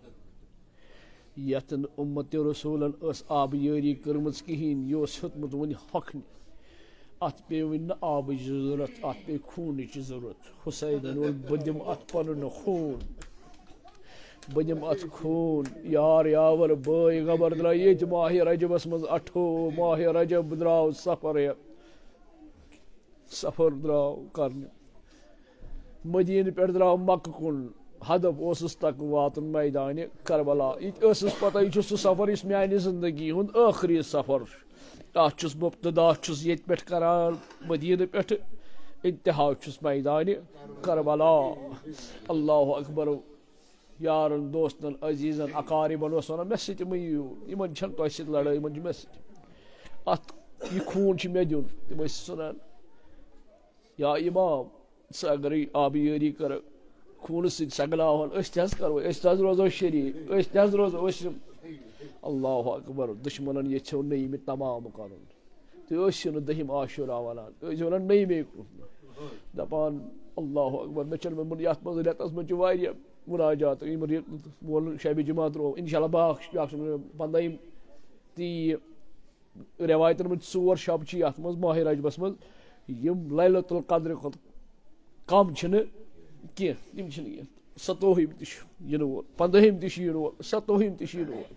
یتھ نہٕ اُمتِ رسولن ٲس آبہٕ یٲری کٔرمٕژ کِہیٖنۍ، یہِ اوس ہیوٚتمُت وُنہِ ہۄکھنہِ۔ اتھ پیٚیہِ وُنہِ نہٕ آبٕچ ضروٗرت، اتھ پیٚیہِ خوٗنٕچ ضروٗرت۔ حسینن ووٚن، "بہٕ دِمہٕ اتھ پنُن خوٗن، بہٕ دِمہٕ اتھ خوٗن۔" یار یاور بٲے غبر درٛاے ییٚتہِ ماہِ رجبس منٛز، اَٹھووُہ ماہِ رجب درٛاو سفر ہٮ۪تھ۔ سفر درٛاو کرنہِ۔ مدیٖنہٕ پٮ۪ٹھ درٛاو مکہٕ کُن۔ ہدف اوسُس تک واتُن میدانِ کربلا۔ یہِ تہِ ٲسٕس پتہ، یہِ چھُ سُہ سفر یُس میانہِ زندگی ہُنٛد ٲخری سفر چھُ۔ تتھ چھُس بہٕ ابتدا چھُس ییٚتہِ پٮ۪ٹھ کران، مدیٖنہٕ پٮ۪ٹھٕ، انتہا چھُس میدانِ کربلا۔ اللہ اکبر۔ یارن، دوستن، عزیزن، اقاربن اوس ونان، "مےٚ سۭتۍ مہٕ یِیِو، یِمن چھنہٕ تۄہہِ سۭتۍ لڑٲے، یِمن چھِ مےٚ سۭتۍ۔" اتھ، یہِ خوٗن چھُ مےٚ دیُن۔ تِم ٲسۍ ونان، "یا امام، ژٕ اگرے آبیٲری کرکھ، خوٗنہٕ سۭتۍ سگلاوہن، أسۍ تہِ حظ کرو، أسۍ تہِ حظ روزو شریٖک، أسۍ تہِ حظ روزو، أسۍ یِم۔" اللہ اکبر، دشمنن یژھیو نہٕ یہِ مےٚ تمام کرُن۔ تُہۍ ٲسِو نہٕ دٔہِم عاشورہ وَنان، تُہۍ ٲسِو وَنان نٔیمے۔ دَپان، اللہ اکبر، مےٚ چھَنہٕ ووٚنمُت، یَتھ منٛز رٮ۪تَس منٛز چھِ واریاہ مناجات، یِم رٮ۪تھ وول شبِ جمعہ ترٛوو، اِنشاء اللہ بیٛاکھ، بیٛاکھ چھُ پنٛدہِم تہِ یہِ رٮ۪وایتَن منٛز ژور شب چھِ یَتھ منٛز ماہِ رجبَس منٛز، یِم لیلۃ القدرِ کھۄتہٕ کم چھِنہٕ کینٛہہ، تِم چھِنہٕ کینٛہہ۔ ستووُہِم تہِ چھُ یِنہٕ وول، پنٛدہِم تہِ چھُ یِنہٕ وول، ستووُہِم تہِ چھُ یِنہٕ وول۔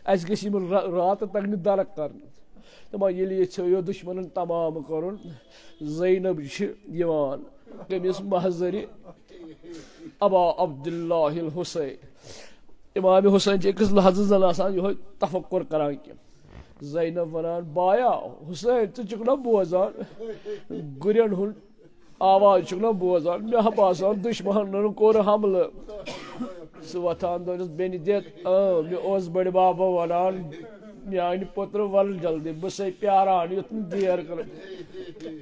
اَسہِ گژھِ یِمن را-، راتہٕ تگنہِ درک کرنہٕ۔ دَپان، ییٚلہِ یژھو یہِ دُشمنن تمام کرُن، زینب چھِ یِوان۔ کٔمِس؟ محضرِ ابا عبداللہ الحسین۔ امام حسین چھِ أکِس لحظس زن آسان یِہوٚے تفکر کران کینٛہہ۔ زینب ونان، "بایا حسین، ژٕ چھُکھ نہ بوزان؟ گُرٮ۪ن ہُنٛد آواز چھُکھ نہ بوزان؟ مےٚ ہا باسان دُشمنن کوٚر حملہٕ۔" سُہ وۄتھان دوٚپنَس، "بیٚنہِ دِتھ، اۭں، مےٚ اوس بٔڈِ بابا وَنان، میانہِ پوٚترٕ، وَل جلدی، بہٕ چھسے پیاران، یُتھ نہٕ دیر کَرٕ۔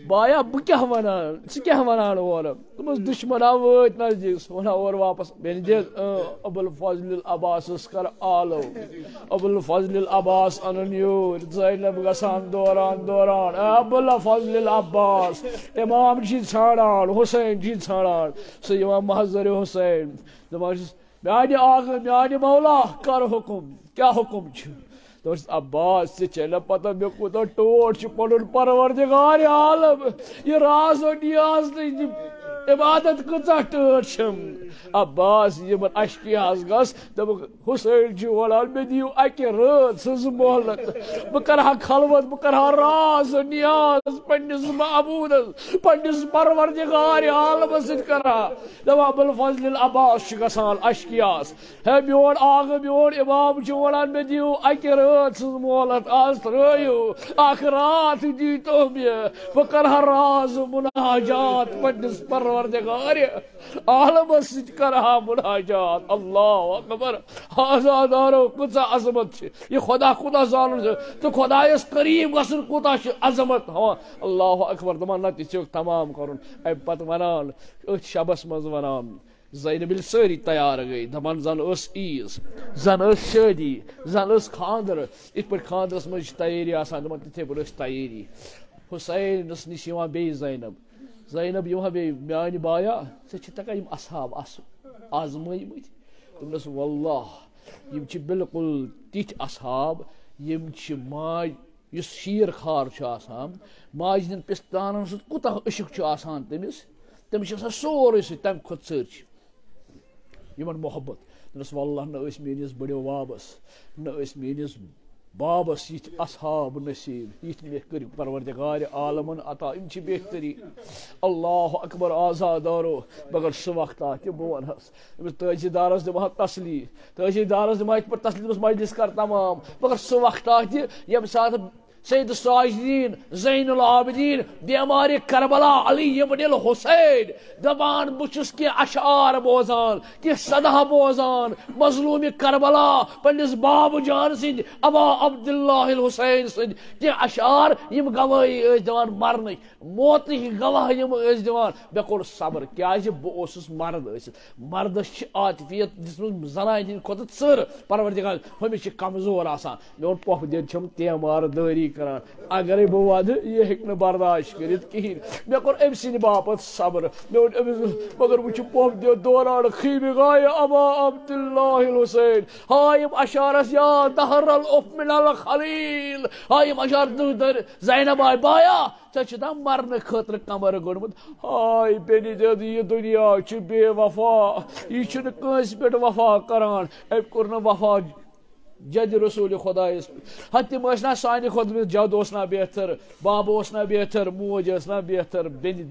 بایا، بہٕ کیٛاہ وَنان، ژٕ کیٛاہ وَنان اورٕ؟ دوٚپمَس، دُشمنا وٲتۍ نزدیٖک، سُہ وَنان اورٕ واپس، بیٚنہِ دِ، اۭں، ابوالفضل العباسَس کَر آلو۔ ابوالفضل العباس اَنُن یوٗرۍ، زینب گژھان دوران دوران، اے ابوالفضل العباس، امام چھِ ژھانڈان، حسین چھِ ژھانڈان، سُہ یِوان محضر حسین، دَپان چھُس، میانہِ آغا، میانہِ مولا، کر حکم، کیٛاہ حکم چھُ؟ دوٚپُس، عباس، ژےٚ چھے نہ پتہ مےٚ کوٗتاہ ٹوٹھ چھُ پنُن پروردگار عالم، یہِ راز و نیاز تہٕ یہِ عبادت کۭژاہ ٹٲٹھ چھم۔ عباس، یِمن اشکیاہس گژھ، دوٚپُکھ، حسین چھُ ونان، مےٚ دِیِو اکہِ رٲژ ہٕنٛز مۄہلت، بہٕ کرٕ ہا خلوت، بہٕ کرٕ ہا راز و نیاز پننِس معبوٗدس، پننِس پروردگار عالمس سۭتۍ کرٕ ہا۔ دَپان، ابوالفضل العباس چھُ گژھان اشکیاہس، ہے میون آغا، میون امام چھُ ونان، مےٚ دِیِو اکہِ رٲژ ہٕنٛز مۄہلت، از ترٲیِو اکھ راتھ، دیٖتو مےٚ، بہٕ کرٕ ہا راز مناجات پننِس پروردگار عالمس سۭتۍ، کرٕ ہا مناجات۔ اللہ اکبر۔ آزادارو، کۭژاہ عظمت چھِ۔ یہِ خدا کوٗتاہ زانُن چھُ تہٕ خدایس قریب گژھُن کوٗتاہ چھُ عظمت ہاوان۔ اللہ اکبر۔ دَپان، نہ، تہِ چھُکھ تمام کرُن۔ امہِ پتہٕ ونان، أتھۍ شبس منٛز ونان، زینب ییٚلہِ سٲری تیار گٔے، دَپان، زَن ٲس عیٖز، زَن ٲس شٲدی، زَن ٲس خانٛدر، یِتھ پٲٹھۍ خانٛدرَس منٛز چھِ تیٲری آسان، دَپان، تِتھَے پٲٹھۍ ٲس تیٲری۔ حُسینَس نِش یِوان بیٚیہِ زینب، زینب یِوان بیٚیہِ، میٛانہِ بایا، ژےٚ چھِ تَگان یِم اَصحاب اَصٕل آزمٲیمٕتۍ؟ دوٚپنَس، واللہ، یِم چھِ بِلکُل تِتھۍ اَصحاب، یِم چھِ ماے یُس شیٖر خار چھُ آسان، ماجہِ ہٕنٛدٮ۪ن پِستانَن سۭتۍ کوٗتاہ عشق چھُ آسان تٔمِس، تٔمِس چھُ آسان سورُے سۭتۍ تَمہِ کھۄتہٕ ژٔرۍ چھِ یِمَن محبت۔ دوٚپنَس، واللہ نہ ٲسۍ میٛٲنِس بٕڈِبَبَس، نہ ٲسۍ میٛٲنِس بابَس یِتھۍ اصحاب نصیٖب، یِتھۍ مےٚ کٔرۍ پروردگار عالمَن عطا۔ یِم چھِ بہتری۔ اللہ اکبر، آزادارو، مگر سُہ وقتہ تہِ بہٕ وَنہَس، أمِس تٲجی دارَس دِمہٕ ہا تسلی، تٲجی دارَس دِمہٕ ہا یِتھ پٲٹھۍ تسلی، دوٚپمَس، مجلس کر تمام۔ مگر سُہ وقتہ تہِ ییٚمہِ ساتہٕ سید ساجدین، زین العابدین، بیمارِ کربلا، علی ابن الحسین، دپان، بہٕ چھُس کینٛہہ اشعار بوزان، کینٛہہ صدا بوزان، مظلوم کربلا، پننِس بابہٕ جان سٕنٛدۍ، ابا عبداللہ الحسین سٕنٛدۍ کینٛہہ اشعار، یِم گوٲہی ٲسۍ دِوان مرنٕکۍ، موتٕکۍ گواہ یِم ٲسۍ دِوان۔ مےٚ کوٚر صبر، کیازِ بہٕ اوسُس مرد ٲسِتھ۔ مردس چھِ عاطفیت دِژمٕژ زنانہِ ہٕنٛدِ کھۄتہٕ ژٔر، پروردگار، ہُمِس چھِ کمزور آسان۔ میون پۄپھ دٮ۪د چھَم تیمار دٲری کران۔ اگرے بہٕ وَدٕ، یہِ ہیٚکہِ نہٕ برداشت کٔرِتھ کِہیٖنۍ۔ مےٚ کوٚر أمۍ سٕنٛدِ باپتھ صبر۔ مےٚ ووٚن أمِس، مگر وۄنۍ چھُ پۄپھ دٮ۪د دوران خیٖبہِ گایہِ ابا عبداللہ الحسین۔ ہاے یِم اشعارس یا دہر العف من الخلیل۔ ہاے یِم اشعار دٔہ دٔر زینب آے بایا۔ ژےٚ چھُ دَم مرنہٕ خٲطرٕ کمر گوٚنمُت۔ ہاے بیٚنہِ دٮ۪د، یہِ دُنیا چھُ بے وفا، یہِ چھُنہٕ کٲنٛسہِ پٮ۪ٹھ وفا کران۔ أمۍ کوٚر نہٕ وفا جدِ رسول خدایس پٮ۪ٹھ۔ ہا، تِم ٲسۍ نا سانہِ کھۄتہٕ، جد اوس نا بہتر، بابہٕ اوس نا بہتر، موج ٲس نا بہتر، بیٚنہِ،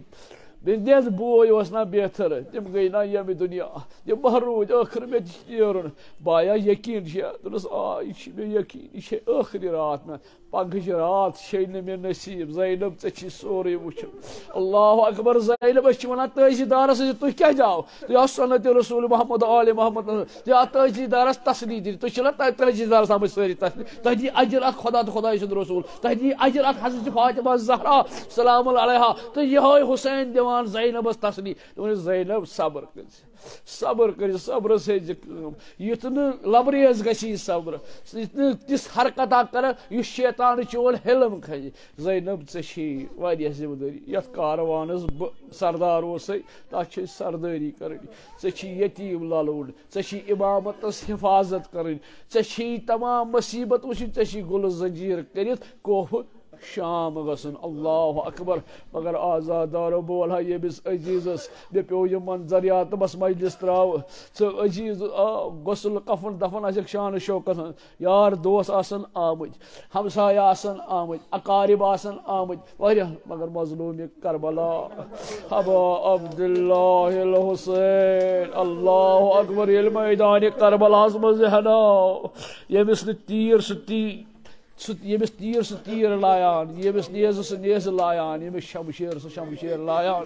بیٚنہِ دٮ۪د بوے اوس نا بہتر۔ تِم گٔے نا ییٚمہِ دُنیا، تِم ما روٗدۍ، ٲخر مےٚ تہِ چھُ نیرُن۔ بایا یقین چھُ، دوٚپنس، آ، یہِ چھُ مےٚ یقین، یہِ چھے ٲخری راتھ مےٚ۔ پگہٕچ راتھ چھے نہٕ مےٚ نصیب۔ زینب، ژےٚ چھی سورُے وٕچھُن۔ اللہ اکبر۔ زینب، أسۍ چھِ وَنان تٲجی دارس سۭتۍ، تُہۍ کیٛازِ آو؟ تُہۍ آو سنت رسول محمد، آل محمد۔ تُہۍ آو تٲجی دارس تسلی دِنہِ۔ تُہۍ چھِو نہ تٲ-، تٲجی دارس آمٕتۍ سٲری تسلی۔ تۄہہِ دی اجر اتھ خدا تہٕ خدایہِ سُنٛد رسول۔ تۄہہِ دی اجر اتھ حضرت فاطمہ زہرا سلام علیہا۔ تہٕ یِہوٚے حسین دِوان زینبس تسلی۔ دوٚپُن، زینب، صبر کٔرۍ زِ۔ صبر کٔرِو، صبرس ہیٚزِ کٲم۔ یُتھ نہٕ لبریز گژھِ یہِ صبر، یُتھ نہٕ تِژھ حرکتہ کرن، یُس شیطان چون حلم کھسہِ۔ زینب، ژےٚ چھے واریاہ ذمہٕ دٲری۔ یتھ کاروانس بہٕ سردار اوسے، تتھ چھے سردٲری کرٕنۍ۔ ژےٚ چھی یتیٖم للوُن، ژےٚ چھی امامتس حفاظت کرٕنۍ، ژےٚ چھی تمام مصیبت وٕچھِنۍ، ژےٚ چھی گُلہٕ زنجیر کٔرِتھ کوہ شام گژھُن۔ اللہ اکبر۔ مگر آزادارو، بول ہا ییٚمِس عزیزس، مےٚ پیوٚو یہِ منظر یاد، دوٚپمس مجلس تراو۔ ژٕ عزیز، آ، غسل کفن دفن آسٮ۪کھ شان شوکت۔ یار دوس آسن آمٕتۍ، ہمسایہ آسن آمٕتۍ، اقارب آسن آمٕتۍ، واریاہ، مگر مظلوم کربلا، ابا عبداللہ الحسین۔ اللہ اکبر۔ ییٚلہِ میدان کربلاہس منٛز ہٮ۪ناو، ییٚمِس نہٕ تیٖر سُہ تی سُہ، ییٚمِس تیٖر سُہ تیٖر لایان، ییٚمِس نیزٕ سُہ نیزٕ لایان، ییٚمِس شمشیر سُہ شمشیر لایان،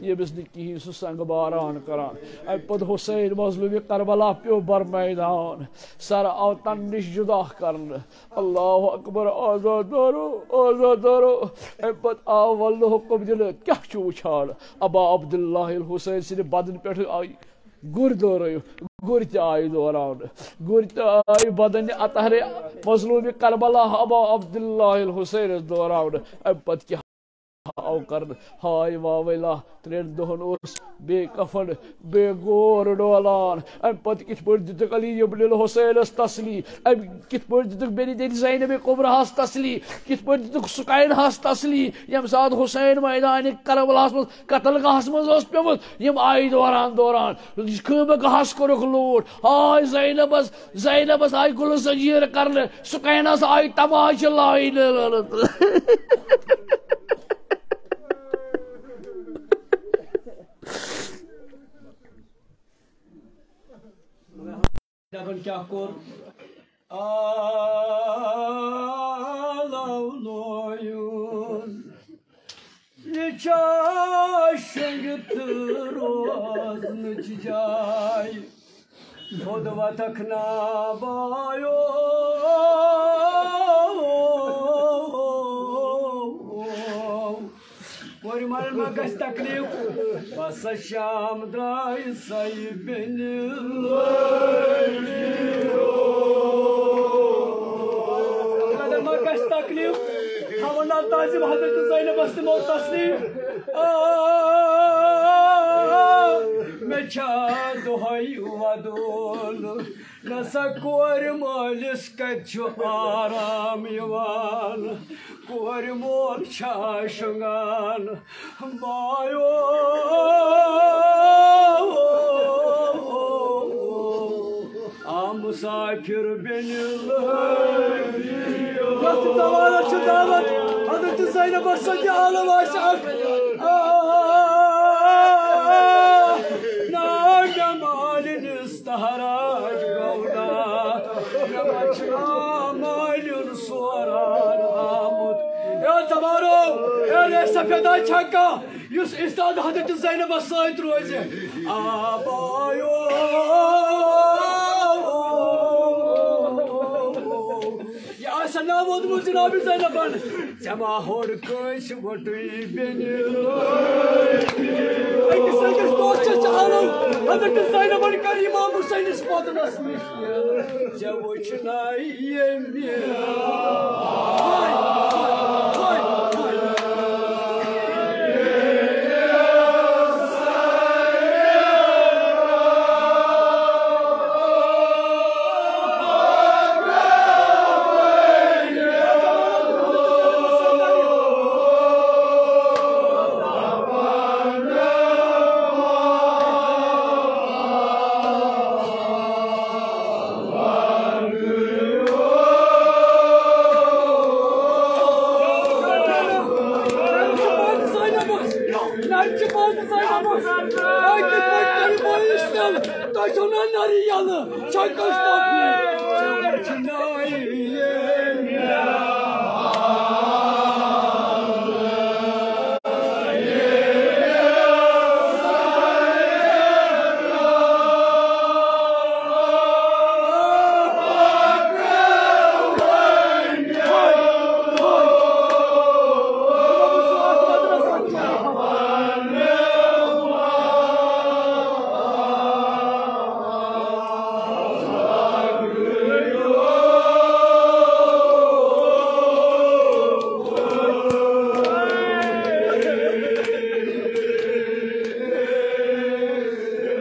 ییٚمِس نہٕ کِہیٖنۍ سُہ سنٛگ باران کران۔ اَمہِ پتہٕ حسین مظلومِ کربلا پیوٚو بر میدان، سر آو تنہٕ نِش جدا کرنہٕ۔ اللہ اکبر، آزاد دارو، آزاد دارو۔ اَمہِ پتہٕ آو ولنہٕ حکم دِنہٕ، کیٛاہ چھُ وٕچھان؟ ابا عبداللہ الحسین سٕنٛدِ بدن پٮ۪ٹھ آیہِ گُرۍ دورٲیِو، گُرۍ تہِ آیہِ دوراونہٕ، گُرۍ تہِ آیہِ بدنِ اطہرِ مظلومِ کربلا ابا عبداللہ الحسینس دوراونہٕ۔ اَمہِ پتہٕ کیٛاہ آو کرنہٕ؟ ہاے واویلا، ترٛٮ۪ن دۄہن اوس بے کفن، بے گور ڈولان۔ اَمہِ پتہٕ کِتھ پٲٹھۍ دِتُکھ علی ابن الحسینس تسلی؟ اَمہِ کِتھ پٲٹھۍ دِتُکھ بیٚنہِ دِتھ زینب کبرہس تسلی؟ کِتھ پٲٹھۍ دِتُکھ سُکینہس تسلی؟ ییٚمہِ ساتہٕ حسین میدانِ کربلاہس منٛز قتل گاہس منٛز اوس پیومُت، یِم آیہِ دوران دوران خیمہٕ گاہس کوٚرُکھ لوٗٹھ۔ آے زینبس، زینبس آیہِ گُلہٕ زنجیٖر کرنہٕ، سُکینس آیہِ تماچہِ لاینہٕ۔ دپان کیٛاہ کوٚر؟ آلو لویُن۔ یہِ چھا شۄنٛگِتھ روزنٕچ جاے؟ تھوٚد وَتھکھ نا بایو۔ کورِ مالٮ۪ن ما گژھِ تکلیف؟ بس شام درٛاے سۄے بیٚنہِ لٲج۔ خانٛدر ما گژھِ تکلیف؟ تھاوُن نا تعظیم حضرت زینبس تہِ مو تسلیف۔ آ، مےٚ چھا دۄہے وَدُن؟ نسا کورِ مٲلِس کتہِ چھُ آرام یِوان؟ کورِ مول چھا شۄنٛگان؟ بایو، آ مسافر بیٚنہِ لٲگۍ۔ یتھ زمانس چھِ دعوت حضرت زینبس سۭتۍ عالم آسہِ اکھ۔ آ، نا مےٚ مالِنِس تہراج گونا، مےٚ ما چھُ مالِن سوران آمُت۔ اے زمانو، اے رے سفیدا چھا کانٛہہ یُس استاد حضرت زینبس سۭتۍ روزِ؟ آ بایو۔ یہِ آسہِ ناو ووٚنمُت جناب زینبن، ژےٚ ما ہوٚر کٲنٛسہِ وۄٹُے بیٚنہِ۔ أکِس أکِس دۄہ چھِ چالو، حضرت زینبن کٔر امام حسینس پتنس نِش۔ ژےٚ وٕچھنَے ییٚمہِ۔ نرِ چھِ پانہٕ زینبس۔ اے کِتھ پٲٹھۍ کَرِ بٲیِس تیٚلہِ؟ تۄہہِ چھو نا نرِ یَلہٕ؟ چھا کٲنٛسہِ تۄہہِ؟ ژےٚ وٕچھنَے ییٚمہِ۔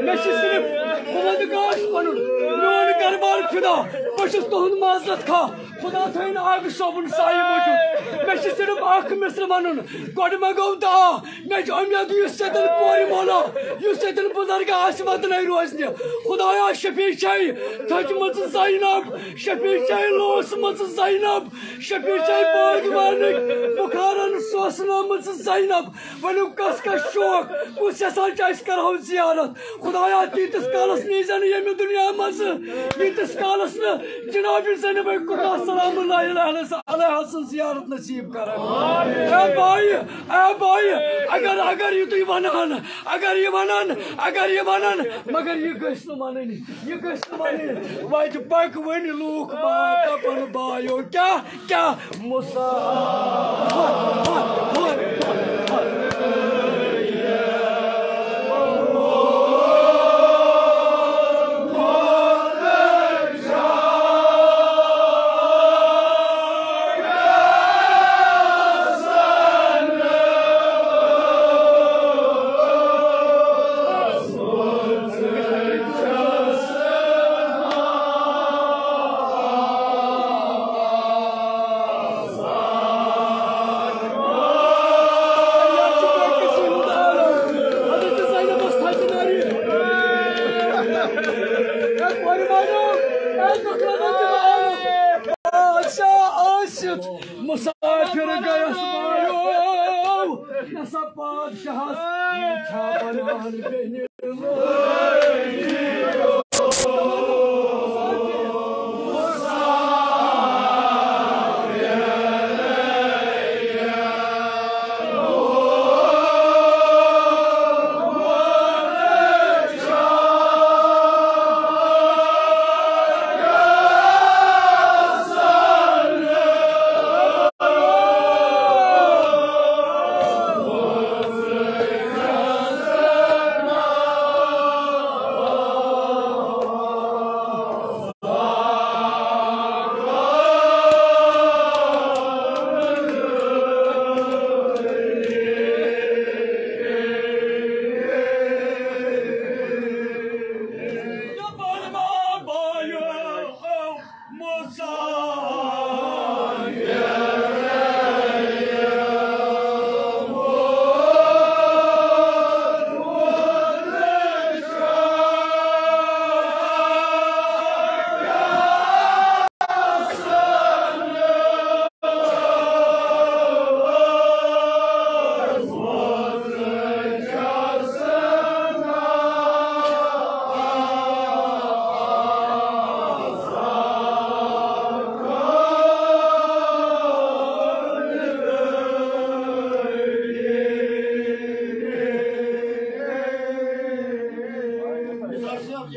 مےٚ چھِ صرف خۄداے گاش پَنُن، میون گرٕ بار فدا، بہٕ چھُس تُہُنٛد معذرت خواہ۔ خۄدا تھٲیِن آگہٕ صٲبُن سایہِ موٗجوٗد۔ مےٚ چھِ صرف اکھ مصرٕ ونُن۔ گۄڈٕ منٛگو دعا، مےٚ چھِ اُمید یُس ییٚتٮ۪ن کورِ مولو، یُس ییٚتٮ۪ن بُزرگ آسہِ وطنٕے روزنہِ۔ خدایا شفیع چھے تھٔچمٕژ زینب، شفیع چھے لوسمٕژ زینب، شفیع چھے باغوانٕکۍ بُخارن سوسنٲومٕژ زینب۔ ؤنِو کس کس شوق، کُس یژھان چھُ اَسہِ کرہو زیارت؟ خدایا تیٖتِس کالس نیٖزٮ۪ن ییٚمہِ دُنیا منٛز، ییٖتِس کالس نہٕ جناب زینب کبریٰ سلام اللہ علیہا سٕنٛز زیارت نصیب کرن۔ اے بھائی، اے بھائی، اگر، اگر یہِ تُہۍ ونان، اگر یہِ ونان، اگر یہِ ونان، مگر یہِ گژھِ نہٕ ونٕنۍ، یہِ گژھِ نہٕ ونٕنۍ۔ وتہِ پکوٕنۍ لوٗکھ ما دپن بایو کیٛاہ، کیٛاہ مسافر۔ بادشاہ ٲسِتھ مسافر گٔیَس بایو، نسا بادشاہس چھا بنان بیٚنہِ۔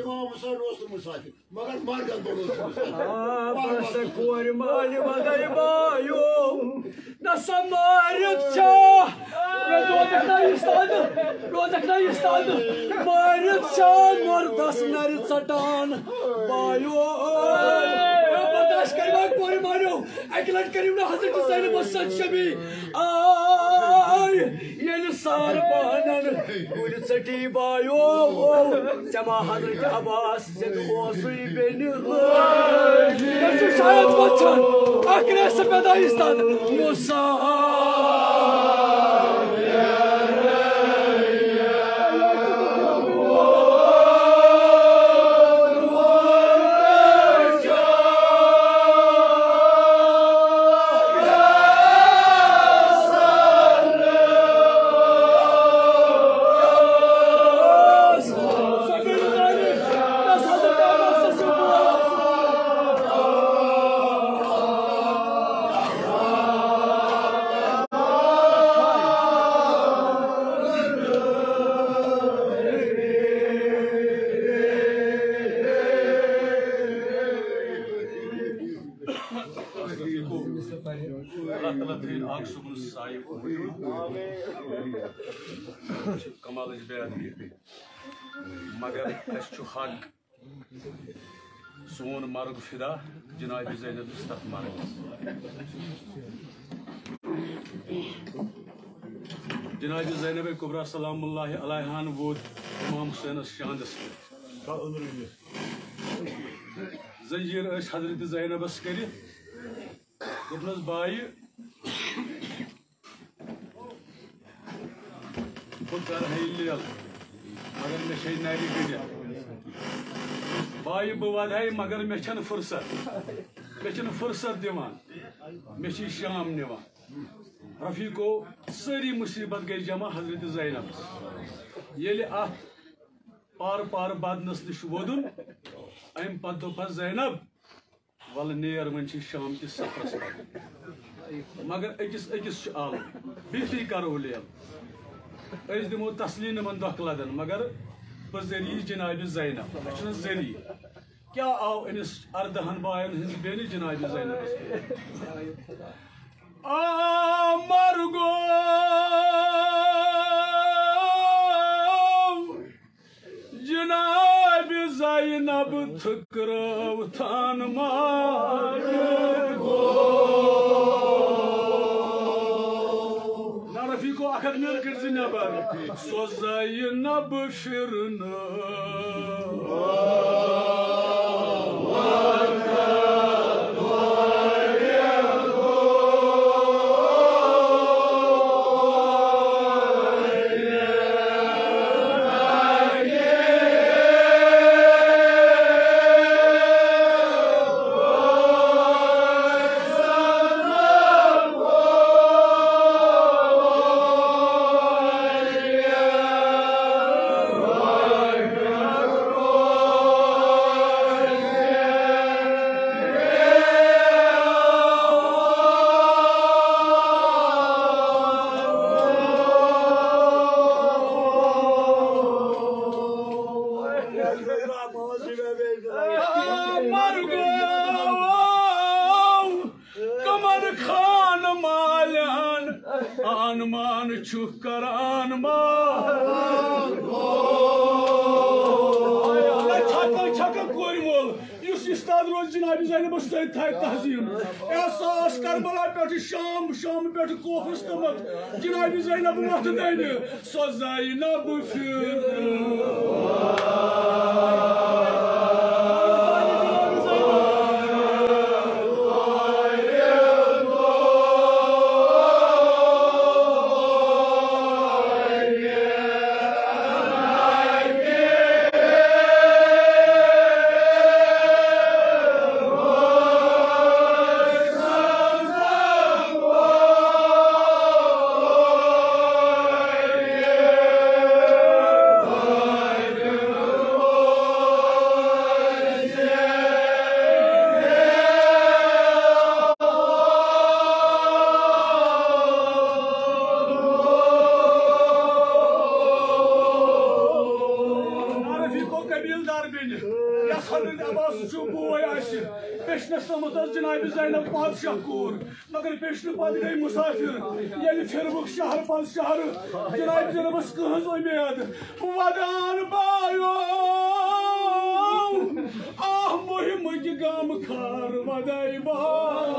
امام حسین اوس نہٕ مسافر، مگر مرگن پٮ۪ٹھ اوس مسافر۔ آ، بس کورِ مالہِ وَدَے بایو، نہ سا مٲرِتھ چھا۔ ہے، روزکھ نہ یہِ سادٕ، روزکھ نہ یہِ سادٕ۔ مٲرِتھ چھا مردس نرِ ژٹان بایو۔ ہے، برداشت کٔرِو وۄنۍ کورِ مالیو۔ اَکہِ لَٹہِ کٔرِو نہٕ حضرت زینبَس سۭتۍ شبیہ۔ آے، ییٚلہِ سار بانن گُرۍ ژٔٹی بایو، ژےٚ ما حضرت عباس زِندٕ اوسُے بیٚنہِ لٲج۔ تٔمۍ چھُ شاید وۄتھان، اَکھ ریسہٕ پیدٲیِش تَتھ۔ موسیٰ۔ اللہ تعالیٰ تھٲیِن اکھ صُبحُن سایہِ وجوٗد۔ کمالٕچ بیادگی۔ مگر اَسہِ چھُ حق سون مرگ فدا جناب زینب دِژ تَتھ مرگس۔ جناب زینب کبریٰ سلام اللہ علیہاہن ووت امام حسینس شاندس پٮ۪ٹھ۔ زنجیر ٲسۍ حضرت زینبس کٔرِتھ۔ دوٚپنَس، بایہِ، بہٕ کرٕ ہے لیل، مگر مےٚ چھے نرِ گٔنڈِتھ۔ بایہِ بہٕ ودٕ ہے، مگر مےٚ چھَنہٕ فرصت، مےٚ چھَنہٕ فرصت دِوان، مےٚ چھِ شام نِوان۔ رفیقو، سٲری مصیبت گٔے جمع حضرت زینبس۔ ییٚلہِ اتھ پارٕ پارٕ بدنصلہِ چھُ وودُن، امہِ پتہٕ دوٚپ حض زینب، ولہٕ نیر، وۄنۍ چھِ شام کِس سفرس پٮ۪ٹھ۔ مگر أکِس أکِس چھُ آلو، بِہتھٕے کرو لیل۔ أسۍ دِمو تسلی نہٕ یِمن دۄکھٕ لدن، مگر بذریعہ جناب زینب، اَسہِ چھُنہٕ ذریعہ۔ کیٛاہ آو أمِس اردہن باین ہٕنٛزِ بیٚنہِ جناب زینبس پٮ۪ٹھ؟ آ مرگو، جناب زینب تھکرٲو تھان مار۔ نہ رفیقو، اکھ ہتھ مِنٹ کٔرۍ زِ نٮ۪بر۔ سۄ زینب پھرنہٕ۔ مرگو، قمر خان مالان، آن مان چھُکھ کران مان۔ چھکا چھکا کورِ مول، یُس استاد روزِ جناب زینبس سۭتۍ تھایہِ تحظیم۔ احساس کربلا پٮ۪ٹھ شام، شام پٮ۪ٹھ کوفس تامتھ، جناب زینب وۄتھٕ دنہِ۔ سۄ زینب پھر۔ عارف، یہِ گوٚو قبیٖلدار بیٚنہِ۔ یَتھ حضرت عباس چھُ بوے اَسہِ۔ پیٚچھنَس تامَتھ ٲس جناب زینب پادشاہ کوٗر۔ مگر پیٚچھنہٕ پتہٕ گٔے مُسافِر۔ ییٚلہِ پھِروُکھ شہر پتہٕ شہر، جناب زینبس کٕہٕنٛز اُمید۔ ودان بایو، آہ مُہِمٕکۍ غم خار وداے بایو۔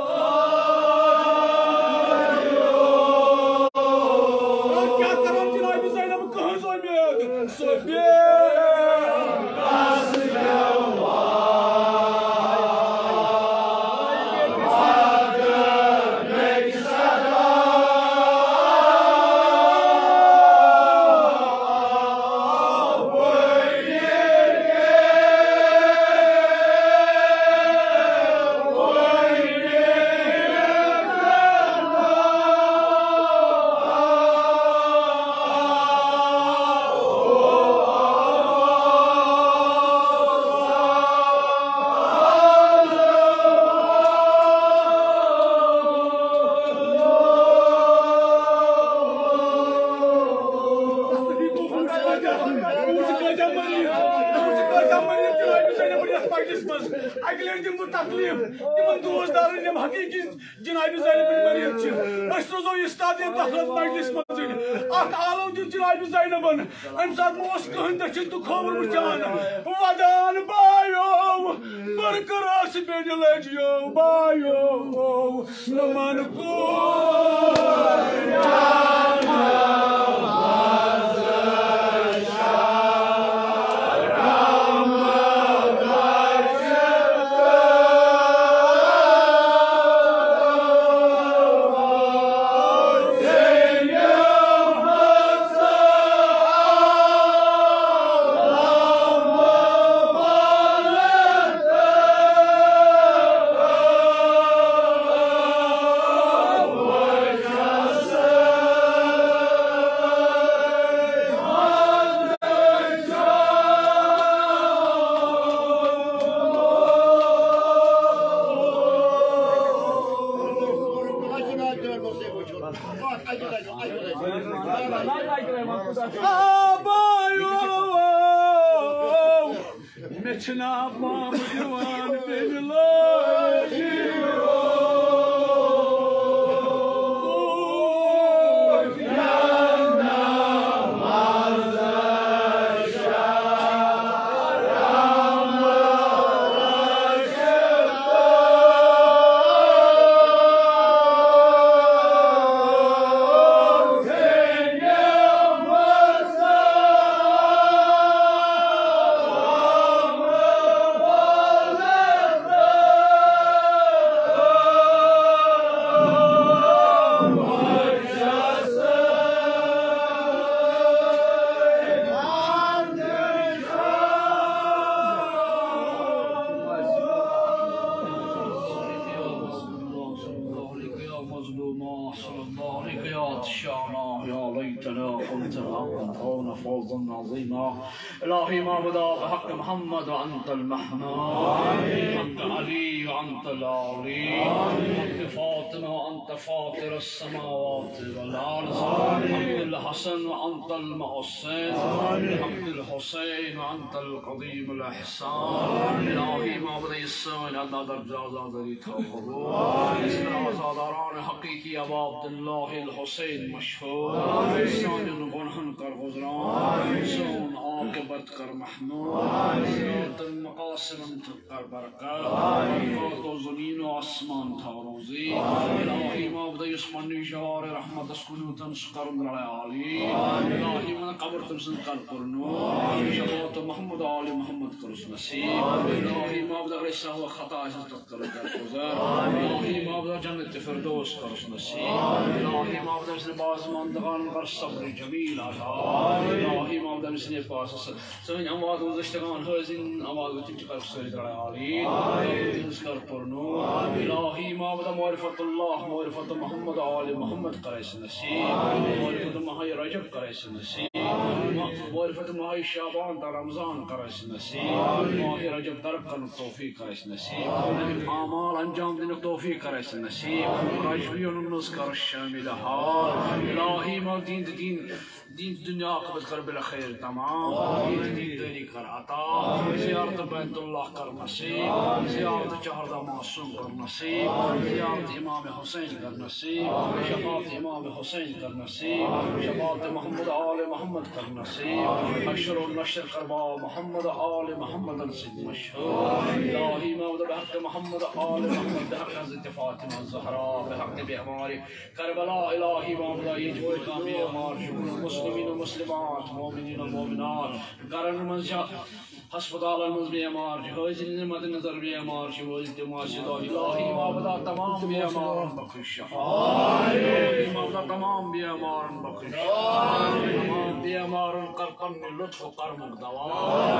کیٛاہ کران جناب زینب کٕہٕنٛز اُمید؟ سۄ بے اکہِ لٹہِ دِمہٕ بہٕ تکلیف تِمن دوستدارن، یِم حقیقی جناب زینب بن مریض چھِ۔ أسۍ روزو استاد یتھ تفرد مجلس منٛز۔ اکھ آلو دیُت جناب زینبن۔ امہِ ساتہٕ ما اوس کٕہٕنۍ دٔچھِنۍ تہٕ کھووُر وٕچھان؟ ودان بایو، برقرار بیٚنہِ لٔجیو بایو۔ نُمن کو مےٚ چھِنہٕ عوام دِوان بیٚنہِ لٲج۔ يا ليتنا كنت معهم فنفوز عظيما. إلهي معبدا بحق محمد وأنت المحمود، بحق علي وأنت العلي، بحق فاطمة وأنت فاطر السماوات والأرض، بحق الحسن وأنت المحسن، بحق الحسين وأنت القديم الإحسان. إلهي معبدا، یہِ سٲنۍ ادا درجات عزاداری تھاو قبول. أسۍ کَرو عزاداران حقیقی ابا عبداللہ الحسین مشہور. سانٮ۪ن گۄنہَن کر غفران، سون عاقبت کر محمود، صراطن مقاصدن تہٕ کر برکت، واتو زمین و آسمان تھاو روزی. الہی معبود، یُس پننہِ جوار رحمتس کُن یوتن سُہ کرُن رڑے عالی. الہی من قبر تٔمۍ سٕنٛز کر پُرنو. شفاعت محمد آل محمد کرُس نصیب. الہی معبود، اگر أسۍ سہو خطا آسہِ تتھ کرُن درگزر. الہی معبود، جنت فردوس کرُس نصیب. الہی معبود، أمۍ سٕنٛدِ پاسماندگان کر صبر جمیل عطا. الہی معبود، أمۍ سٕنٛدِ پاسس سٲنۍ اموات و زشتگان حٲضِن اموات و تِم چھِ پتہٕ سٲری تران عالی. تِہنٛز کر پُرنو. الہی معبود معرفت اللہ، معرفت محمد، آل محمد کر اَسہِ نصیب. معرفت ماہ رجب کر اَسہِ نصیب. معرفت ماہ شعبان تہٕ رمضان کر اَسہِ نصیب. ماہ رجب درک کرنُک توفیق کر اَسہِ نصیب. اعمال انجام دِنُک توفیق کر اَسہِ نصیب. رجبیون منٛز کر شامل حال. الہی معبود دین تہٕ دین دین دنیا آخرت کر بالخیر تمام. دین داری کر عطا. زیارت بیت اللہ کر نصیب. زیارت چہاردہ معصوم کر نصیب. زیارت امام حسین کر نصیب. شفاعت امام حسین کر نصیب. شفاعت محمد آل محمد کر نصیب. حشر و نشر کر با محمد آل محمد سید مشہور. الہی معبود بحق محمد آل محمد، بحق حضرت فاطمہ زہرا، بحق بیمار کربلا. الہی معبود، ییٚتہِ کانٛہہ بیمار چھُ، مسلمین و مسلمات، مومنین و مومنات، گرن منٛز چھا، ہسپتالن منٛز بیمار چھِ، حٲضِن ہٕنٛدِ مدِ نظر بیمار چھِ، وٲلۍ تِم آسہِ دۄہ. الہی معبود، تمام بیمارن بخش شفا. الہی معبود، تمام بیمارن بخش شفا. تمام بیمارن کر پننہِ لطف و کرمُک دوا.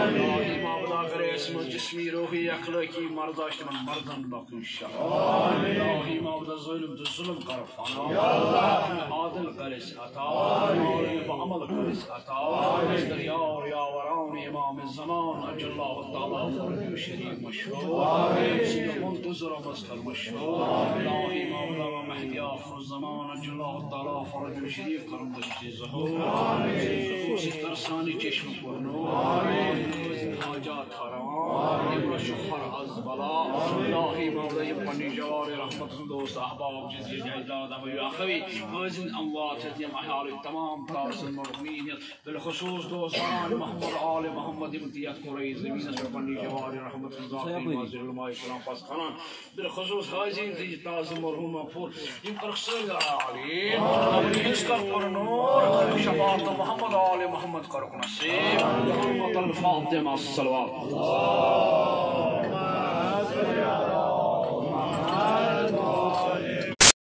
الہی معبود، اگر اَسہِ منٛز جسمی، روحی، اخلٲقی مرض آسہِ، تِمن مردن بخش شفا. الہی معبود، ظٲلم تہٕ ظلم کر فنا. عادل کر اَسہِ عطا. عالم عمل کر اَسہِ عطا. اَسہِ کر یار یاوران امام زمان عجل اللہ تعالی فرجہ شریف مشہور. سُنٛد منتظر منٛز کر مشہور. الہی مولانا مہدی آخر الزمان عجل اللہ تعالی فرجہ شریف کر مجد ظہور. خصوصی کر سانہِ چشم پُرنور. حاجات روا، یِم رچھِ ہر از بلا. الہی مولا، یِم پننہِ جوار رحمت ہُنٛد دوست احباب، جد اجداد، ابوی اخوی، حٲضِن اموات ہیٚتھ، یِم احیالٕکۍ تمام تاثر مرحومین ہیٚتھ، بالخصوص دوستان محمد آل محمد، یِم تہِ یتھ قرعی زمینس پٮ۪ٹھ پننہِ جوار رحمت ہُنٛد ذات ناظر علماء کرام پس کران. بالخصوص حٲضِن تہِ یہِ تازٕ مرحوم مغفور، یِم کٔرٕکھ سٲری عالی. ابوی یُس کر پُرنور، شفاعت محمد آل محمد کٔرٕکھ نصیب. حرمت الفاطمہ صلوات اللہ.